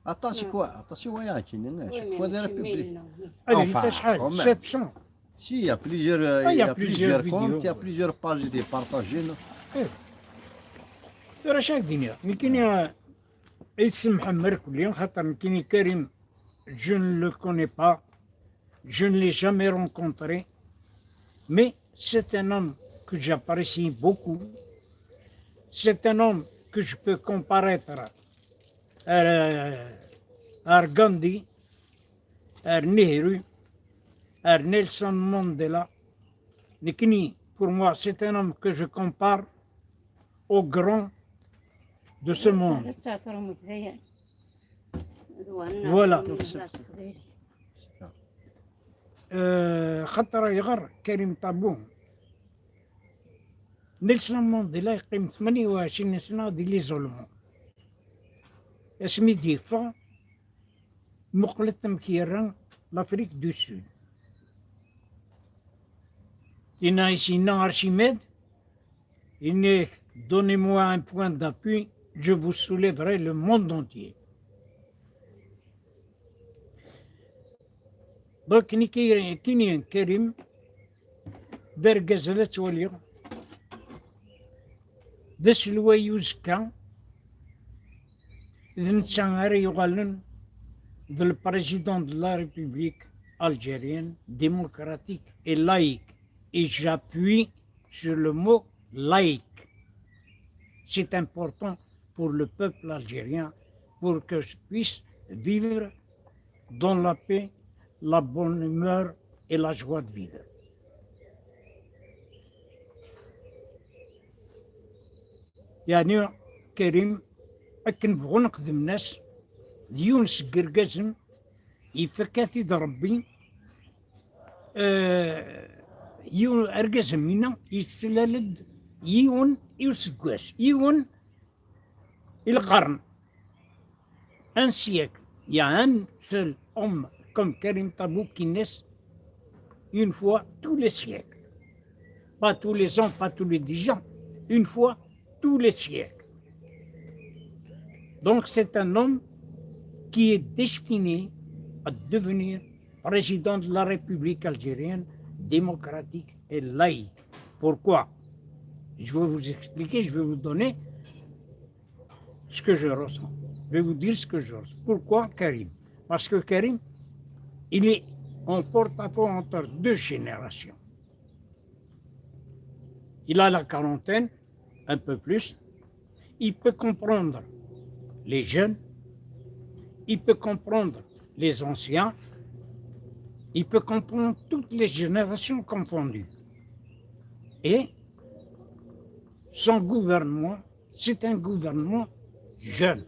Aṭas i kwa, aṭas i waya, kini, à chaque fois des républiques. Allez, enfin, quand même. Sept cents. Si, il y a plusieurs, euh, ah, il y a plusieurs comptes, il y a plusieurs pages de partagées, non ? Eh. Tura acu ara k-d-iniɣ, nekkini, eh, ay tsemḥem mrekli, xaṭer nekkini Karim, je ne le connais pas, je ne l'ai jamais rencontré, mais c'est un homme que j'apprécie beaucoup, c'est un homme que je peux comparaître à, à Gandhi, ar Nehru, ar Nelson Mandela. Nekkini, pour moi, c'est un homme que je compare au grand de ce monde. Voilà. Euh, xaṭer ayɣer Karim Ṭabbu, Nelson Mandela yeqqim tmanya u ɛecrin sna di l'isolement. Asmi d-yeffeɣ, muqlet amek yerra l'Afrique du Sud. Tinna i s-yenna Archimède, yenna-ak, donnez-moi un point d'appui, je vous soulèverai le monde entier. Donc, nekkini Karim, d argaz la ttwaliɣ, d aselway uzekka, d netta ara yuɣalen d le président de la République algérienne démocratique et laïque. Et j'appuie sur le mot laïque. C'est important pour le peuple algérien, pour que je puisse vivre dans la paix, la bonne humeur et la joie de vivre. Yeɛni Karim, akken bɣun xedmen-as, d yiwen seg yergazen, ifakk-it-id Rebbi, eh, yiwen, argaz am winna yettlal-d yiwen i useggas, yiwen i lqern. Un siècle. Il y a un seul homme comme Karim Tabou qui naît une fois tous les siècles. Pas tous les ans, pas tous les dix ans, une fois tous les siècles. Donc c'est un homme qui est destiné à devenir président de la République algérienne démocratique et laïque. Pourquoi ? Je vais vous expliquer, je vais vous donner ce que je ressens. Je vais vous dire ce que je ressens. Pourquoi Karim ? Parce que Karim, il est en porte-à-faux entre deux générations. Il a la quarantaine, un peu plus. Il peut comprendre les jeunes, il peut comprendre les anciens, il peut comprendre toutes les générations confondues. Et son gouvernement, c'est un gouvernement jeune.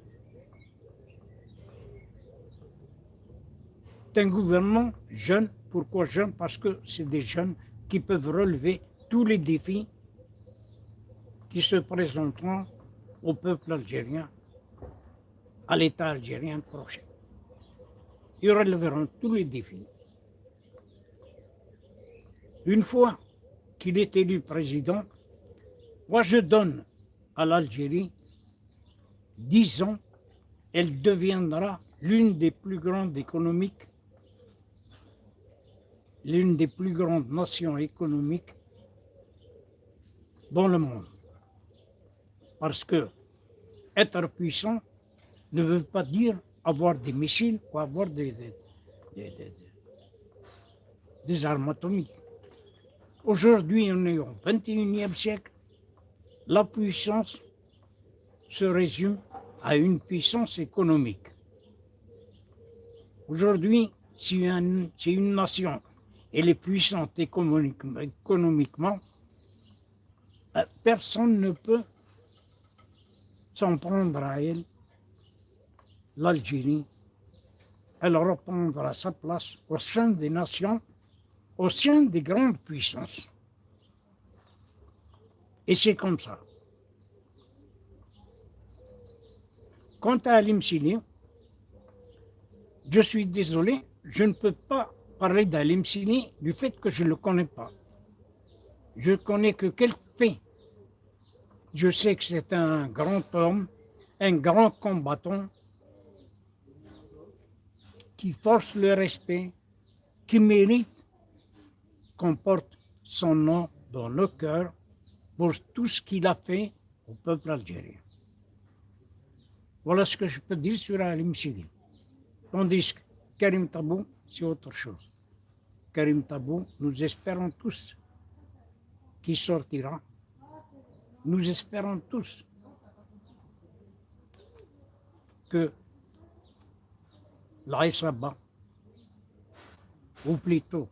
C'est un gouvernement jeune. Pourquoi jeune ? Parce que c'est des jeunes qui peuvent relever tous les défis qui se présenteront au peuple algérien, à l'État algérien prochain. Ils relèveront tous les défis. Une fois qu'il est élu président, moi je donne à l'Algérie, dix ans, elle deviendra l'une des plus grandes économiques, l'une des plus grandes nations économiques dans le monde. Parce que être puissant ne veut pas dire avoir des missiles ou avoir des, des, des- des- des- des armes atomiques. Aujourd'hui, on est au vingt et unième siècle. La puissance se résume à une puissance économique. Aujourd'hui, si, un- si une nation elle est puissante économique- économiquement, euh, personne ne peut s'en prendre à elle. L'Algérie, elle reprendra sa place au sein des nations, au sein des grandes puissances. Et c'est comme ça. Quant à Alim Sili, je suis désolé, je ne peux pas parler d'Alim Sili du fait que je ne le connais pas. Je connais que quelques faits. Je sais que c'est un grand homme, un grand combattant qui force le respect, qui mérite qu'on porte son nom dans nos cœurs pour tout ce qu'il a fait au peuple algérien. Voilà ce que je peux dire sur Alim Sili. Tandis que Karim Tabou, c'est autre chose. Karim Tabou, nous espérons tous qu'il sortira. Nous espérons tous que l'Aïsaba, ou plutôt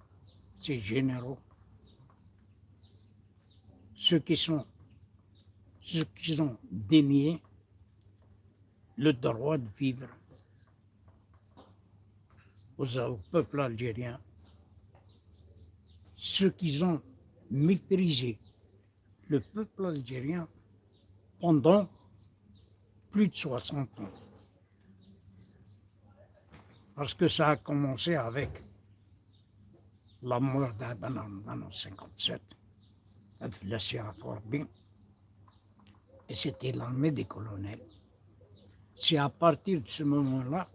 ses généraux, ceux qui sont, ceux qui ont dénié le droit de vivre aux- au peuple algérien, ceux qui ont méprisé le peuple algérien pendant plus de soixante ans. Parce que ça a commencé avec la mort d'Aban Amdan en cinquante-sept, Abdelaziz Afwarbi, et c'était l'armée des colonels. C'est à partir de ce moment-là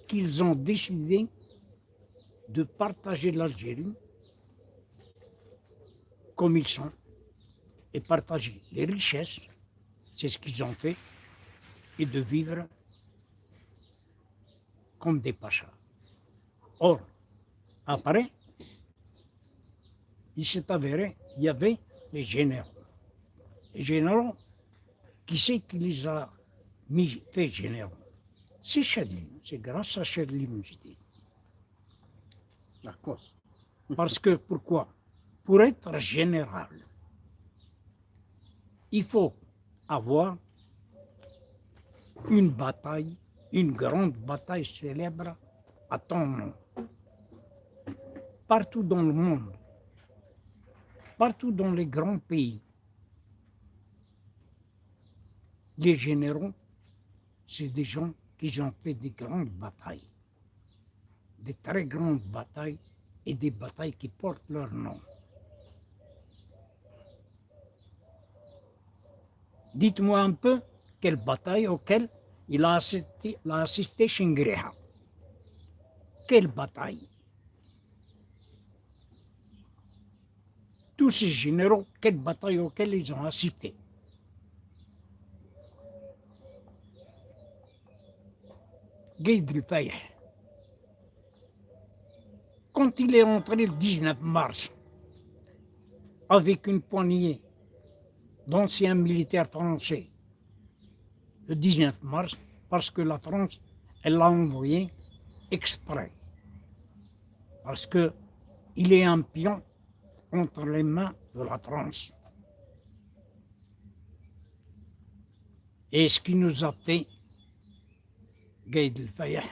qu'ils ont décidé de partager l'Algérie comme ils sont et partager les richesses, c'est ce qu'ils ont fait, et de vivre comme des pachas. Or, après, il s'est avéré, il y avait les généraux. Les généraux, qui c'est qui les a mis fait généraux? C'est Chadli, c'est grâce à Chadli Moujdi. La cause. Parce que pourquoi? Pour être général, il faut avoir une bataille, une grande bataille célèbre à ton nom. Partout dans le monde, partout dans les grands pays, les généraux, c'est des gens qui ont fait des grandes batailles, des très grandes batailles et des batailles qui portent leur nom. Dites-moi un peu quelle bataille auquel il a assisté, il a assisté Shingreha. Quelle bataille? Tous ces généraux, quelle bataille auxquelles ils ont assisté? Gaïd Lfayah, quand il est entré le dix-neuf mars avec une poignée d'anciens militaires français, le dix-neuf mars, parce que la France, elle l'a envoyé exprès. Parce que il est un pion entre les mains de la France. Et ce qui nous a fait Gaïd Lfayah,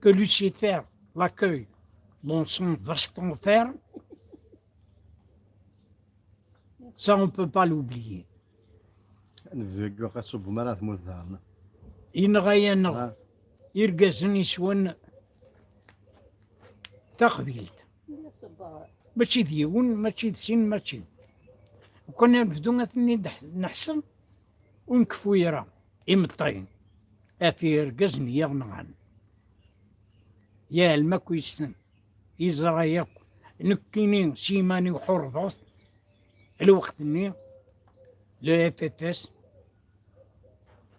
que Lucifer l'accueille dans son vaste enfer, ça on ne peut pas l'oublier. Nzeggeɣ aṣubbu mi ara tmurt daɣen. Yenɣa-yaneɣ irgazen yeswan taqbilt. Mačči d yiwen, mačči d sin, mačči. Ukan ad nebdu ad ten-id-neḥseb, ur nkeffu ara imeṭṭi ɣef yergazen i aɣ-nɣan. Yeɛlem akk yessen, yeẓra yakk. Nekkini s yiman-iw ḥurbeɣ-t lweqt-nni, le F F S,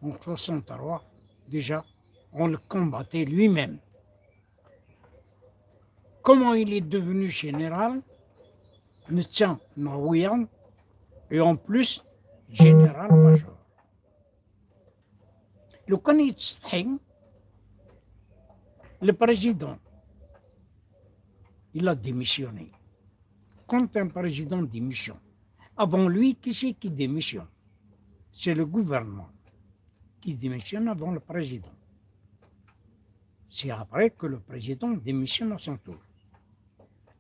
en soixante-trois, déjà, on le combattait lui-même. Comment il est devenu général, netta neɣ wiyaḍ, et en plus, général-major. Lukan yettsetḥi, le président, il a démissionné. Quand un président démissionne, avant lui, qui c'est qui démissionne? C'est le gouvernement qui démissionne avant le président. C'est après que le président démissionne à son tour.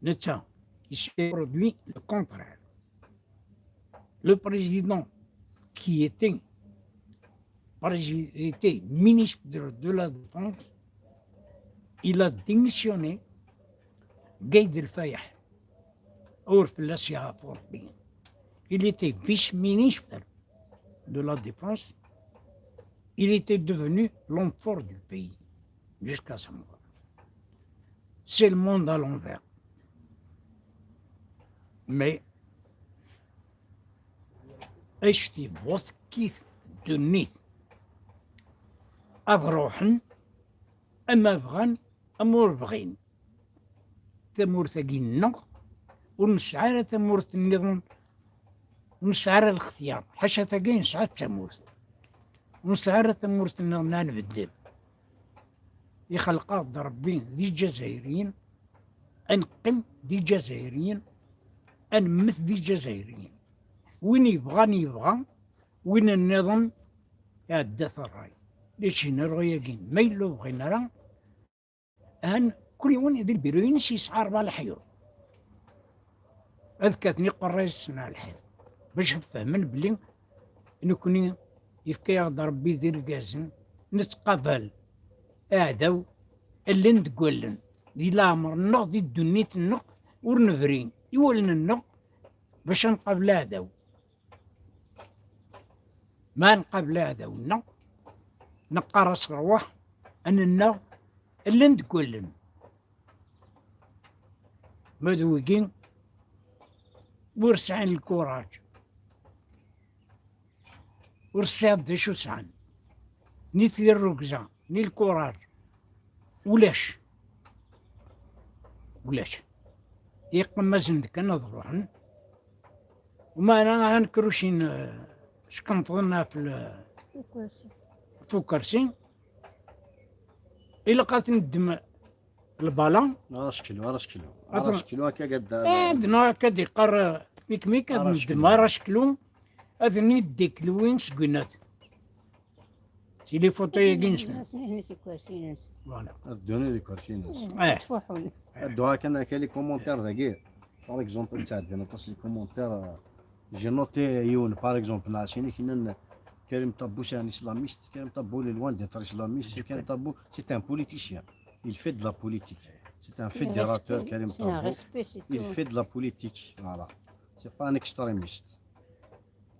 Netta, il s'est produit le contraire. Le président qui était, prési-, était ministre de la Défense, il a démissionné. Gaïd El Fayah, ur fell-as yeɛfu Rebbi. Il était vice-ministre de la Défense. Il était devenu l'homme fort du pays jusqu'à sa mort. C'est le monde à l'envers. Mais acti bu-t-kif ddunit. Ad ruḥen, ama bɣan, ama ur bɣin. Tamurt-agi nneɣ, ur nesɛi ara tamurt nniḍen, ur nesɛi ara lextyar. Ḥaca tagi nesɛa tamurt. Ur nesɛi ara tamurt nniḍen ad nbeddel. Ixleq-aɣ-d Rebbi d Iǧazayriyen, ad neqqim d Iǧazayriyen, ad nemmet d Iǧazayriyen. Win yebɣan yebɣa, win nniḍen iɛedda-t ṛṛay. Di ccna ṛṛay-agi, ma yella ur bɣin ara, han kul yiwen di lbiru-ines yesɛa ṛebɛa leḥyuḍ. Ad kkaten iqerra-yasen ar lḥiḍ. Bac ad fehmen belli nekni yefka-yaɣ-d Ṛebbi d irgazen, nettqabal aɛdaw allen deg wallen. Di leɛmer-nneɣ, di ddunit-nneɣ, ur nebri i wallen-nneɣ bac ad nqabel aɛdaw. Ma nqabel aɛdaw-nneɣ, neqqar-as ṛwaḥ, ad nennaɣ allen deg wallen. Ma d wigi ur sɛin lkuraǧ, ur sɛiɣ d acu sɛan, ni tirrugza, ni lkuraǧ, ulac. Ulac. Yeqqim-asen-d kan ad ruḥen. Umana, ha nekrucin, eh, ckenṭḍen ɣef l-, ukersi. Ɣef ukersi. Ilaq ad ten-ddem lbala. Ara ceklu, ara ceklu. Ara ceklu, akka gad. Eh, d-, neɣ akka d-iqqar, eh, Mikmik, ad neddem ara ceklu, ad ten-id-iklewin seg winat. Si les photos-agi-nsen. Voilà. Ad ddun di ikersi-nsen. Eh. Ttfuḥun. Ad dduɣ kan akka les commentaires dagi. Par exemple, ttɛeddin aṭas les commentaires, euh, j'ai noté yiwen, par exemple, nɛas-inek, nnan Karim Tabou, c'est un islamiste. Karim Tabou, il est loin d'être islamiste. Karim Tabou, c'est un politicien. Il fait de la politique. C'est un fédérateur, Karim Tabou. Il fait de la politique. Voilà. C'est pas un extrémiste.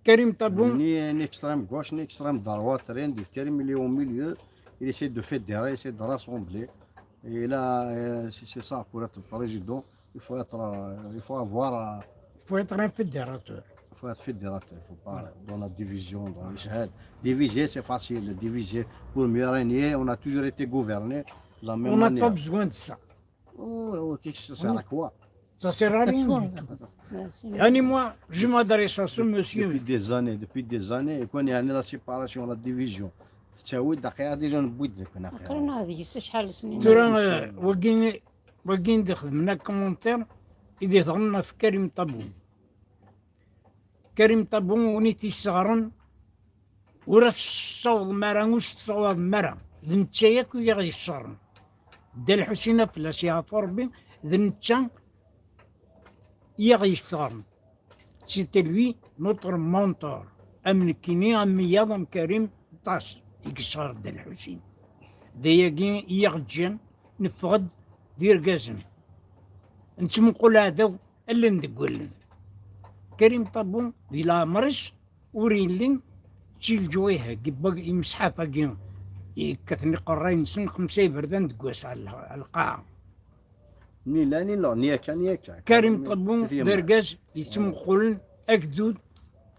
Karim Tabou. Ni, ni extrême gauche, ni extrême droite, rien du tout. Karim, il est au milieu. Il essaie de fédérer, essaie de rassembler. Et là, euh, c'est, c'est ça, pour être président, il faut être, euh, il faut avoir, euh, il faut être un fédérateur. Il faut être fédérateur, il faut pas dans la division, dans les chaînes. Diviser, c'est facile. Diviser pour mieux régner, on a toujours été gouverné de la même manière. On n'a pas besoin de ça. Oh, oh, qu'est-ce que ça sert à quoi? Ça sert à rien du tout. Merci. Yani, moi, je m'adresse à ce monsieur. Depuis des années, depuis des années, et quand il y a la séparation, la division, tettawi-d aqqiɛ déjà n wid. Tura, euh, wagi, wagi d ixedmen commentaire i d-iḍerren ɣef Karim Tabou. Karim Tabou, win i t-yesseɣren, ur as-tessawḍem ara, ur s-tessawḍem ara. D netta yakk i aɣ-yesseɣren. Dda Lḥusin, ad fell-as yeɛfu Rebbi, d netta i aɣ-yesseɣren. C'était lui notre mentor. Am nekkini, am wiyaḍ, am Karim, aṭas i yesseɣren Dda Lḥusin. D ayagi i aɣ-ǧǧan neffeɣ-d d irgazen. Nettmuqul aɛdaw allen deg wallen. Karim Tabou di leɛmer-is ur yelli d tilǧu iheggi imseḥḥaf-agi yekkaten iqerray-nsen xemsa iberdan deg wass ɣer lqaɛa. Ni la ni la, ni akka ni akka. Karim Tabou d argaz yettmuqulen agdud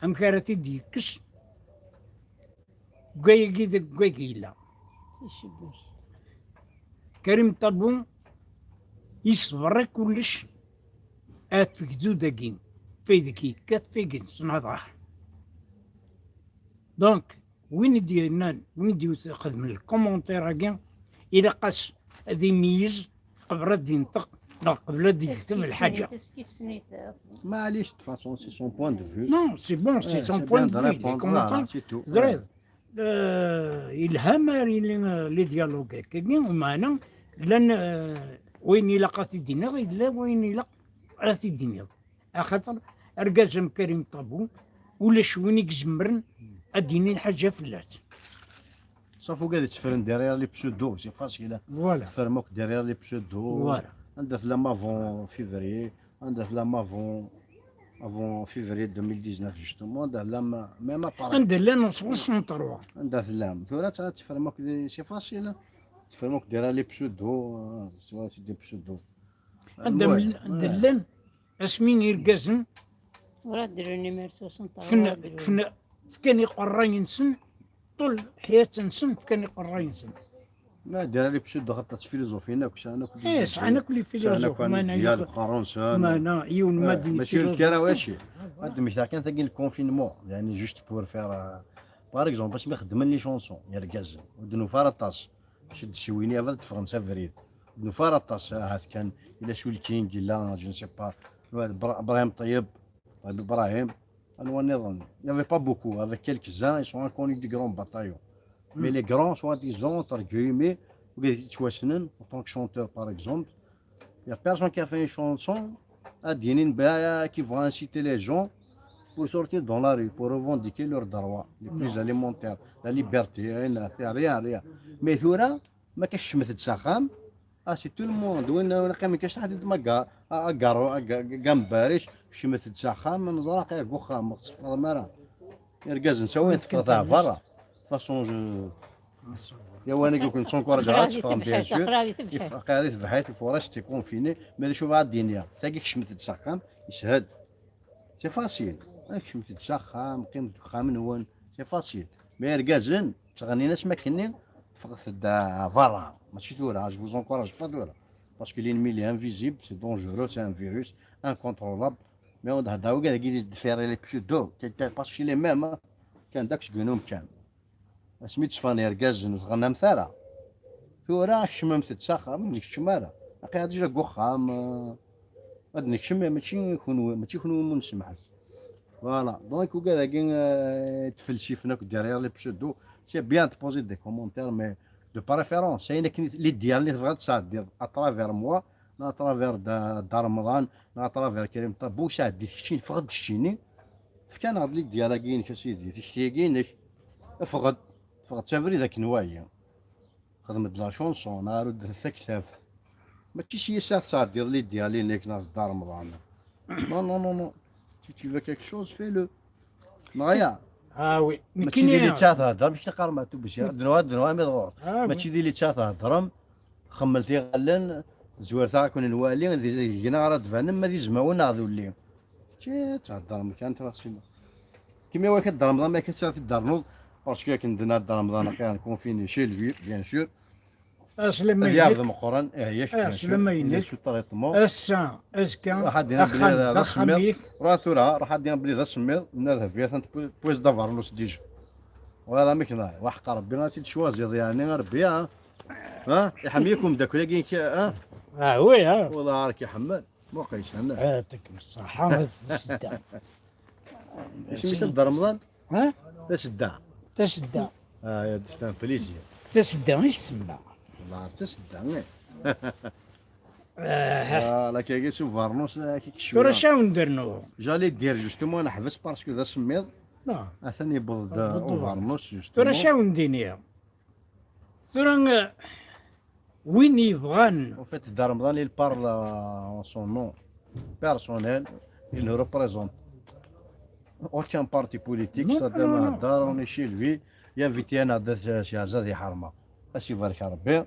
amek ara t-id-yekkes deg wayagi deg wayagi yella. Karim Tabou yesber i kullec at ugdud-agi, faydek yekkat faydek yettnaḍaḥ. Donc win i d-yennan, win i d-yexdmen lkumuntir-agi, ilaq-as ad imeyyez qbel ad d-yenṭeq neɣ qbel ad d-yekteb lḥaǧa. Maɛlic, de toute façon, c'est son point de vue. Non, c'est bon, c'est son point de vue. Les commentaires, teẓriḍ, yelha ma yili les dialogues-agi, meɛna llan wayen ilaq ad t-id-iniḍ, yella wayen ilaq ad t-id-iniḍ. Axaṭer argaz am Karim Tabou, ulac win i izemren ad d-yini lḥaǧa fell-as. Sauf ugad yettefren derrière les pseudos, c'est facile. Voilà. Teffrem akk derrière les pseudos. Voilà. Anda tellam avant février, anda tellam avant, avant février deux mille dix-neuf, justement, anda tellam même à Paris. Anda llan en soixante-trois. Anda tellam. Tura teffrem akk, c'est facile. Teffrem akk derrière les pseudos, c'est des pseudos. Anda llan Asmi irgazen fkan iqerray-nsen, ṭul ḥyat-nsen fkan iqerray-nsen. Ma dira les pseudos, xaṭer ttfilizufin akk, sɛan akk, eh, sɛan akk les philosophes, meɛna yiwen ma d-, mačči d kra waci. Ad d-mmektaɣ kan tagi le confinement, yeɛni juste pour faire, euh, par exemple, asmi xeddmen les chansons yergazen, ur d-nufi ara aṭas. Cedsiwini ad d-ffɣen s abrid. Nufa ara aṭas, ahat kan, ila Sulking, ila, je ne sais pas, Bra-, Brahim Ṭeyyeb, Ṭeyyeb Ibrahim, anwa nniḍen. Il n'y avait pas beaucoup, avec quelques-uns, ils sont inconnus des grands bataillons. Mais les grands, soi-disant, entre guillemets, wid yettwassnen, en tant que chanteur, par exemple, il y a personne qui a fait une chanson, ad d-yinin, qui va inciter les gens pour sortir dans la rue, pour revendiquer leurs droits les plus élémentaires, la liberté, rien, rien, rien. Mais tura, ma kecmet-d s axxam, ah, c'est tout le monde, win, win qqimen kan ḥedd ma ga-, a-, agaru, aga-, ga-, gambaric, kecmet-d s axxam, neẓra aqi deg uxxam, ur tetteffɣem ara. Irgazen, sawa teffɣet ɣer berra. De toute façon, je, ya wanagi ur ken-ttsenkuṛaǧeɣ ara ad teffɣem, bien sûr. Aqi di tebḥirt, il faut rester confiné, mais d acu bɣa ad d-iniɣ, tagi kecmet-d s axxam, yeshel. C'est facile. Kecmet-d s axxam, qqimet deg uxxam-nwen. C'est facile. Mais irgazen, ttɣennin asmi akkenni, ffɣet-d ɣer berra. Mačči tura, je vous encourage pas tura. Parce que l'ennemi, il est invisible, c'est dangereux, c'est un virus incontrôlable. Mais on a d'abord de faire les pseudos, parce que les mêmes, hein, kan dak seg kan. Asmi d-tteffɣen yergazen ur tɣennamt ara. Tura kecmemt-d s axxam, ur d-nekcem ara. Aqi-aɣ déjà deg uxxam, eh, ad d-nekcem, mačči kunwi, mačči kunwi umi nsemḥet. Voilà. Donc, ugad-agi, eh, tfelsifen akk derrière les pseudos, c'est bien de poser des commentaires, mais de préférence, ayen akken l'idéal-nni tebɣiḍ ad tesɛeddiḍ à travers moi, neɣ à travers Da, Da Remḍan, neɣ à travers Karim Tabou, sɛeddi-t keččini, ffeɣ-d keččini, efk-aneɣ-d l'idéal-agi-inek a sidi, tikti-agi-inek, ffeɣ-d, ffeɣ-d s abrid akken wayi. Xdem-d la chanson, neɣ aru-d taktabt. Mačči s yis ara tesɛeddiḍ l'idéal-inek neɣ s Dda Remḍan. Non, non, non, non. Si tu veux quelque chose, fais-le. Neɣ ya? Ah oui. Mačči d ili ttah tehder, mačči teqqarem Ɛettub Bessir. Ad d-nuɣal, ad d-nuɣal mi d ɣur-s. Ah oui. Mačči d ili ttah tehderem, xemmet iɣallen, zwir taɣ-, ad ken-nwali, d gneɣ ara d-tbanem, ma d izmawen neɣ d ulli. Mačči ttah theddrem kan, tura ssina. Kemmini wak a Dda Remḍan, ma akka tesɛiḍ ad d-ternuḍ, parce que akken d-nenna Dda Remḍan, aqi-aɣ confiné chez lui, bien sûr. Aslamma ad iɛbed Meqqran, eh, yak, aslamma inek. Sous traitement. Ass-a, azekka, ruḥ ad d-iniḍ belli d asemmiḍ. Ruḥ tura, ruḥ ad d-iniḍ belli d asemmiḍ, nna d Rebbi, atan tewwiḍ-d abernus déjà. Wa d amek neɣ, wa ḥeqq Rebbi, ad t-id-tecwaziḍ, yeɛni, a Rebbi, ha? Ha? Iḥemmel-ik umeddakel-agi-inek, ha? Ah oui, ha? Wallah, ara k-iḥemmel. Muqel, yeɛni. Yeɛṭik ṣṣeḥḥa, tasedda. Isem-is Dda Remḍan? Ha? Tasedda. Tasedda. Ah, ya, c'est un plaisir. Tasedda i s-tsemma. Wallah, d tasedda, eh. Ah, la kagi s ubernus, ah, kik cwiya. Tura acu awen-d-rnuɣ? J'allais dire, justement, neḥbes parce que d asemmiḍ. Atan yewweḍ-d ubernus, justement. Tura acu awen-d-iniɣ? Tura, eh, win yebɣan. En fait, Dda Remḍan, il parle, euh, en son nom personnel, il nous représente. Aucun parti politique, ça, d amehder, on est chez lui. Yinviti-aneɣ-d Dda Cɛazza di Ḥerma. Ad s-ibarek Rebbi.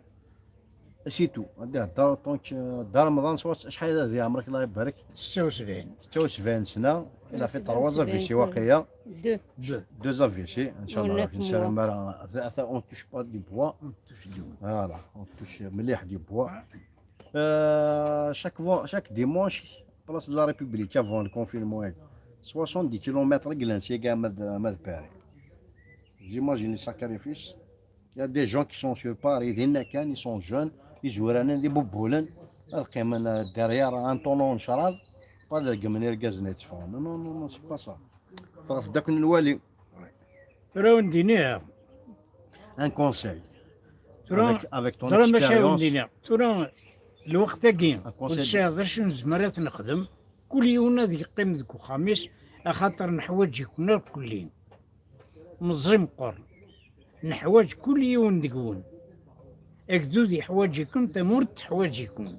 C'est tout. Ad ihedder autant que Dda Remḍan, s wass acḥal ad iɛmer-ik, Allah ibarek. Setta u sebɛin. Setta u sebɛin sna. Il a fait trois A V C waqila. Deux. Deux. Deux A V C, inchallah. Nessaram ara, ata on touche pas du bois. On touche du bois. Voilà, on touche mliḥ du bois. Euh, chaque fois, chaque dimanche, place de la République, avant le confinement, soixante-dix kilomètres, Glensia, Mad, Mad Paris. J'imagine les sacrifices. Il y a des gens qui sont sur Paris, dinna kan, ils sont jeunes, ils jouent à des bouboulin. Derrière un tonneau, on charade, pas de gamener gaz net. Non, non, non, non, c'est pas ça. Faut que nous. Tura wen-d-iniɣ un conseil. Tura, avec, avec ton expérience. Tura, lweqt-agi, ur tesɛiḍ d acu nezmer ad t-nexdem, kul yiwen ad yeqqim deg uxxam-is, axaṭer neḥwaǧ-iken akk kulli. Meẓẓi meqqer. Neḥwaǧ kul yiwen deg-wen. Agdud yeḥwaǧ-iken, tamurt teḥwaǧ-iken.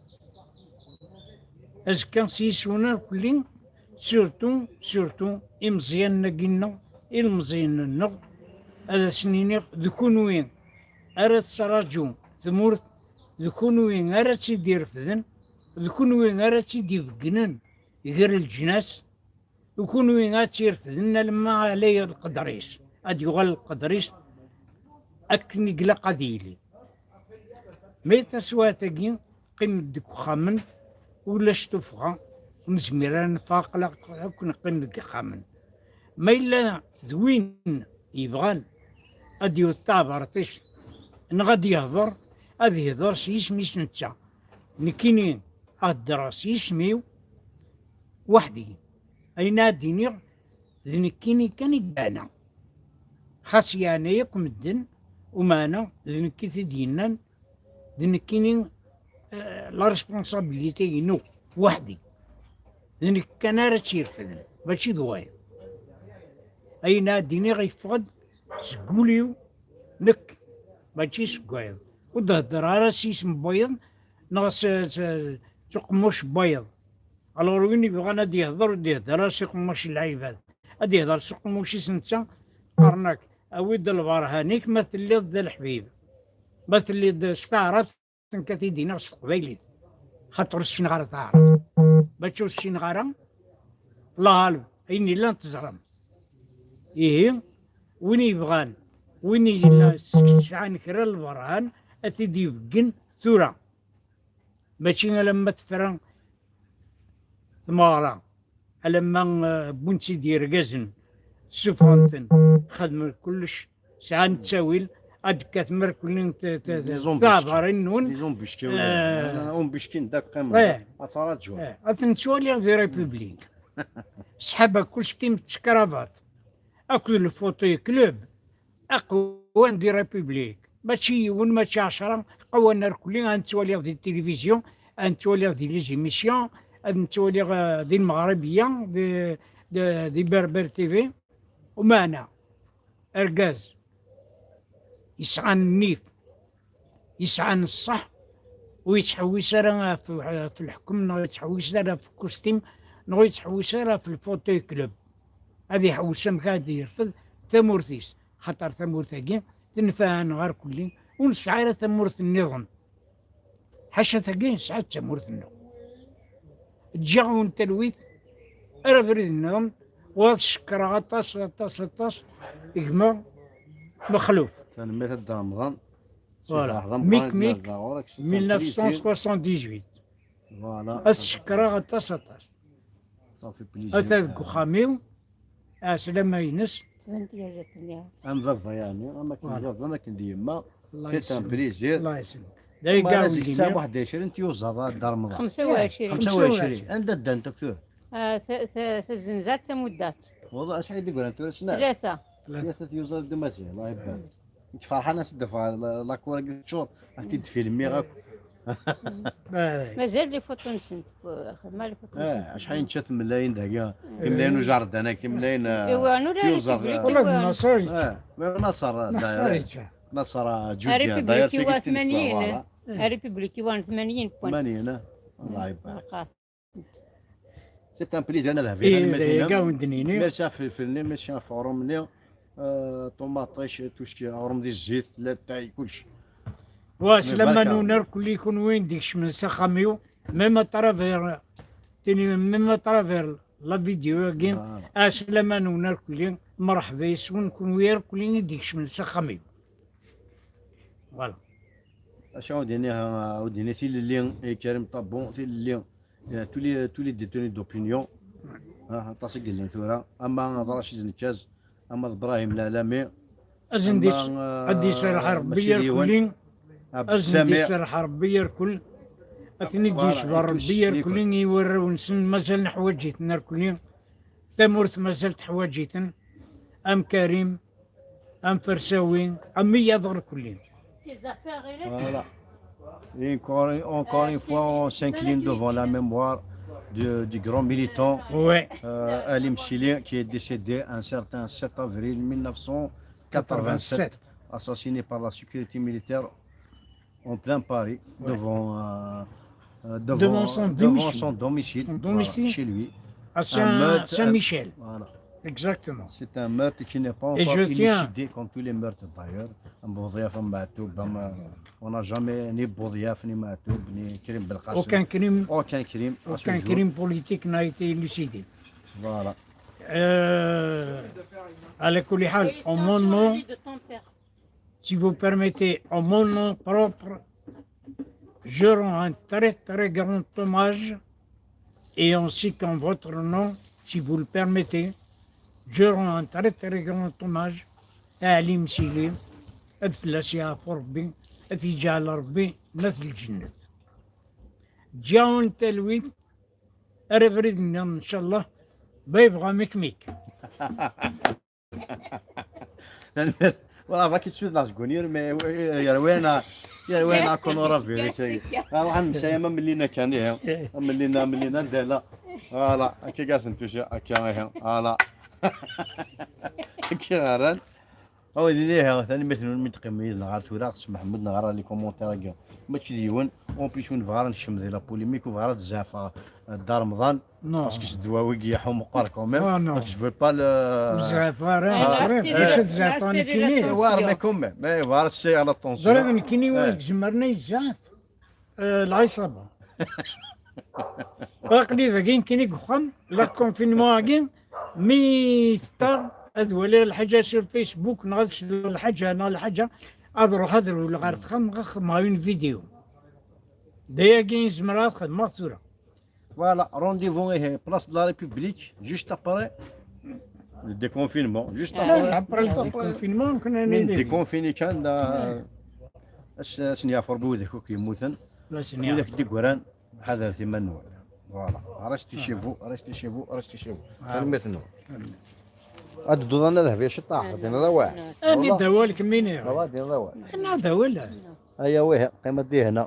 Azekka s yiswen akk kulli, surtout, surtout, imeẓyanen-agi-nneɣ, ilmeẓyen-nneɣ, ad asen-iniɣ, d kunwi ara tettraǧu tmurt, d kunwi ara tt-id-irefden, d kunwi ara tt-id-ibeggnen gar leǧnas, d kunwi ara tt-irefden alamma ala lqedr-is, ad yuɣal lqedr-is akken i ilaq ad yili. Mi taswiɛt-agi, qqim-d deg uxxam-en, ulac tuffɣa, ur nezmir ara neffeɣ, aql-aɣ akk neqqim deg yixxamen. Ma yella d win yebɣan ad d-yaweḍ taɛbart-is, neɣ ad d-yehḍer, ad yehḍer s yisem-is netta. Nekkini ad heddreɣ s yisem-iw weḥd-i. Ayen ara d-iniɣ, d nekkini kan i yeɛna. Xas yeɛna yakk medden, umeɛna d nekk i t-id-yennan, d nekkini, eh, la responsabilité inu, weḥd-i. D nekk kan ara tt-irefden, mačči d wayeḍ. Ayen ara d-iniɣ yeffeɣ-d seg wul-iw, nekk, mačči seg wayeḍ. Ur d-heddreɣ ara s yisem n wayeḍ, neɣ s, s, s uqemmuc n wayeḍ. Alors, win yebɣan ad d-yehder, ur d-yehder ara s uqemmuc n lɛibad. Ad d-yehder s uqemmuc-is netta, qqaren-ak, awi-d lberhan-ik ma telliḍ d aleḥbib. Ma telliḍ s taɛrabt, nekk ad t-id-iniɣ s teqbaylit. Xaṭer ur ssineɣ ara taɛrabt. Mačči ur ssineɣ ara, la ɣaleb, ayen yellan teẓram. Ihi, win yebɣan, win yella yesɛan kra n lberhan, ad t-id-ibeggen tura. Mačči alamma tefra tmeɣra, alamma, eh, wwin-tt-id yirgazen, ssufɣen-ten, xedmen kullec, sɛan ttawil, ad d-tekkat merkulin t-, t-, t-, les embusqués, taɛbarin-nwen. Les embusqués, eh, embusqués, d'accord, eh, ad ttraǧuɣ. Eh, ad ten-ttwaliɣ di République. Sḥaba kustim d tekravat, akked le fauteuil club, aqwan di République. Mačči yiwen, mačči ɛecra, aqwan irkelli, ad nettwaliɣ di tilivizyu, ad nettwaliɣ di les émissions, ad nettwaliɣ, eh, di Lmeɣribiya, di, di, di Berber T V. Umeɛna, argaz yesɛan nnif, yesɛan ṣṣeḥ, ur yettḥewwis ara ɣef, ɣef leḥkem, neɣ ur yettḥewwis ara ɣef kustim, neɣ ur yettḥewwis ara ɣef le fauteuil club. Ad iḥewwes amek ad d-yerfed tamurt-is, xaṭer tamurt-agi tenfeɛ-aneɣ irkelli, ur nesɛi ara tamurt nniḍen. Ḥaca tagi nesɛa d tamurt-nneɣ. Ǧǧiɣ-awen talwit ar abrid-nniḍen, u ad cekkreɣ aṭas, aṭas, aṭas gma Mexluf. Tanemmirt a Dda Remḍan. Voilà. Mik Mik, mille neuf cent soixante-dix-huit. Voilà. Ad cekkreɣ aṭas, aṭas. Ata deg uxxam-iw, ɛeslama-ines. Tban tyaziḍt-nni. Am baba, yeɛni, am akken d baba, am akken d yemma. C'est un plaisir. Allah yesselmek. D ay iɛawed-d-nniɣ. Waḥed u ɛecrin tyuzaḍ a Dda Remḍan. Xemsa u ɛecrin. Xemsa u ɛecrin. Anda ddant akk tura? Ah, ta-, ta-, tazenza d tamuddart. Wallahi, acḥal i d-yeggran tura, snat? Tlata. Tlata tyuzaḍ d Maziɣ, Allah ibarek. Nekk ferḥan ad s-d-afeɣ la, la cour-agi teččur, ad t-id-filmiɣ akk. Mazal les photos-nsent, xedmeɣ les photos-nsent. Eh, acḥal nečča timellalin dagi, timellalin n ujerdan-agi, timellalin, eh, tiyuẓaḍ, eh. Ula d Naṣer yečča. Eh, ma Naṣer, eh, Naṣer, Naṣer, eh, Ǧudya, d'ailleurs, c'est Christine, voilà. République wa tmanyin. République wa tmanyin points. Tmanyin, eh. Allah ibarek. C'est un plaisir, ad hbiɣ. Merci ɣef lfilm-nni, merci ɣef uɣrum-nni. Ṭumaṭic, tucki, aɣrum di zzit, latay, kullec. Wa slama-nwen irkelli, kunwi d-ikecmen s axxam-iw, même à travers, tini, même à travers la vidéo-agi. Aslama-nwen irkelli, mṛeḥba yes-wen, kunwi irkelli i d-ikecmen s axxam-iw. Voilà. Acu ad d-iniɣ, ad d-iniɣ tilelli i Karim Ṭabbu, tilelli, euh, tous les, tous les détenus d'opinion. Ah, aṭas i yellan tura. Ama d Racid Nekkaz, ama d Brahim Lalami, ad sen-d-is-, ama, ad d-iserreḥ Rebbi ar kulli, ad sen-d-iserreḥ Rebbi ar kull, ad ten-id-yecber Rebbi ar kulli i warraw-nsen, mazal neḥwaǧ-iten ar kulli. Tamurt mazal teḥwaǧ-iten. Am Karim, am Fersawi, am wiyaḍ ar kulli. Voilà. Et encore, encore une fois, on s'incline devant la mémoire de, du grand militant, euh, Ali Msili, qui est décédé un certain sept avril mille neuf cent quatre-vingt-sept, assassiné par la sécurité militaire en plein Paris, devant, euh, euh, devant son domicile, voilà, chez lui. À Saint-Michel. Voilà. Exactement. C'est un meurtre qui n'est pas encore élucidé, comme tous les meurtres d'ailleurs. Boudiaf, Matoub, on n'a jamais ni Boudiaf, ni Matoub, ni Karim Belkacem. Aucun crime, aucun crime politique n'a été élucidé. Voilà. Euh, على كل حال, en mon nom, si vous permettez, en mon nom propre, je rends un très, très grand hommage, et ainsi qu'en votre nom, si vous le permettez, je rends un très, très grand hommage à Ali Msili, ad fell-as yeɛfu Rebbi, ad t-yeǧɛel Rebbi n at lǧennet. Ǧǧiɣ-awen talwit, ar abrid-nniḍen, ncallah, bye bye, mik mik. Tanemmirt. Voilà, baki tsud nas gunir, mais yerwena, yerwena coronavirus. Ah, waxan msaya ma mellina kan, eh. Mellina, mellina, dala. Voilà, akka gas n tusa, akka, eh. Voilà. Akka ɣaran. Aw, d iniha, tanemmirt-nwen mi d-teqqimem yid-neɣ ɣer tura, ɣef Mḥemmed neɣ ɣer les commentaires-agi. Mačči d yiwen, en plus, ur nebɣi ara nekcem di la polémique, ur bɣiɣ ara ad zeɛfeɣ, eh, Dda Remḍan. Non. Parce que c'est Dwawi qui est meqqar quand même. Ah, non. Donc, je veux pas le... Ur zeɛfeɣ ara, ah, teẓriḍ, eh, mačči ad zeɛfeɣ nekkini. Eh, ouais, mais quand même, eh, voilà, c'est à l'attention. Teẓriḍ nekkini, eh, win i izemren ad yezɛef, eh, lɛiṣaba. Aql-i dagi nekkini deg uxxam, la confinement-agi, mi teṭṭer ad waliɣ lḥaǧa sur Facebook, neɣ ad sliɣ lḥaǧa, neɣ lḥaǧa, ad ruḥeɣ ad rewleɣ ɣer texxam, ad xedmeɣ une vidéo. D ayagi i zemreɣ ad xedmeɣ tura. Voilà, rendez-vous ihi, place de la République, juste après le déconfinement, juste après. Après le déconfinement, كنا ندير. Déconfiné kan, da, as-, ad sen-yeɛfu Rebbi widak akk yemmuten. Widak d-yeggran, ḥadret iman-nwen. Voilà, restez chez vous, restez chez vous, restez chez vous. Tanemmirt-nwen. Ad dduḍ ad nadiɣ ciṭṭaḥ, ad d-tiniḍ awal. Ad d-tiniḍ awal kemmini. Ad d-tiniḍ awal. Ad d-tiniḍ awal. Aya wihi, qqim ad d-ihna.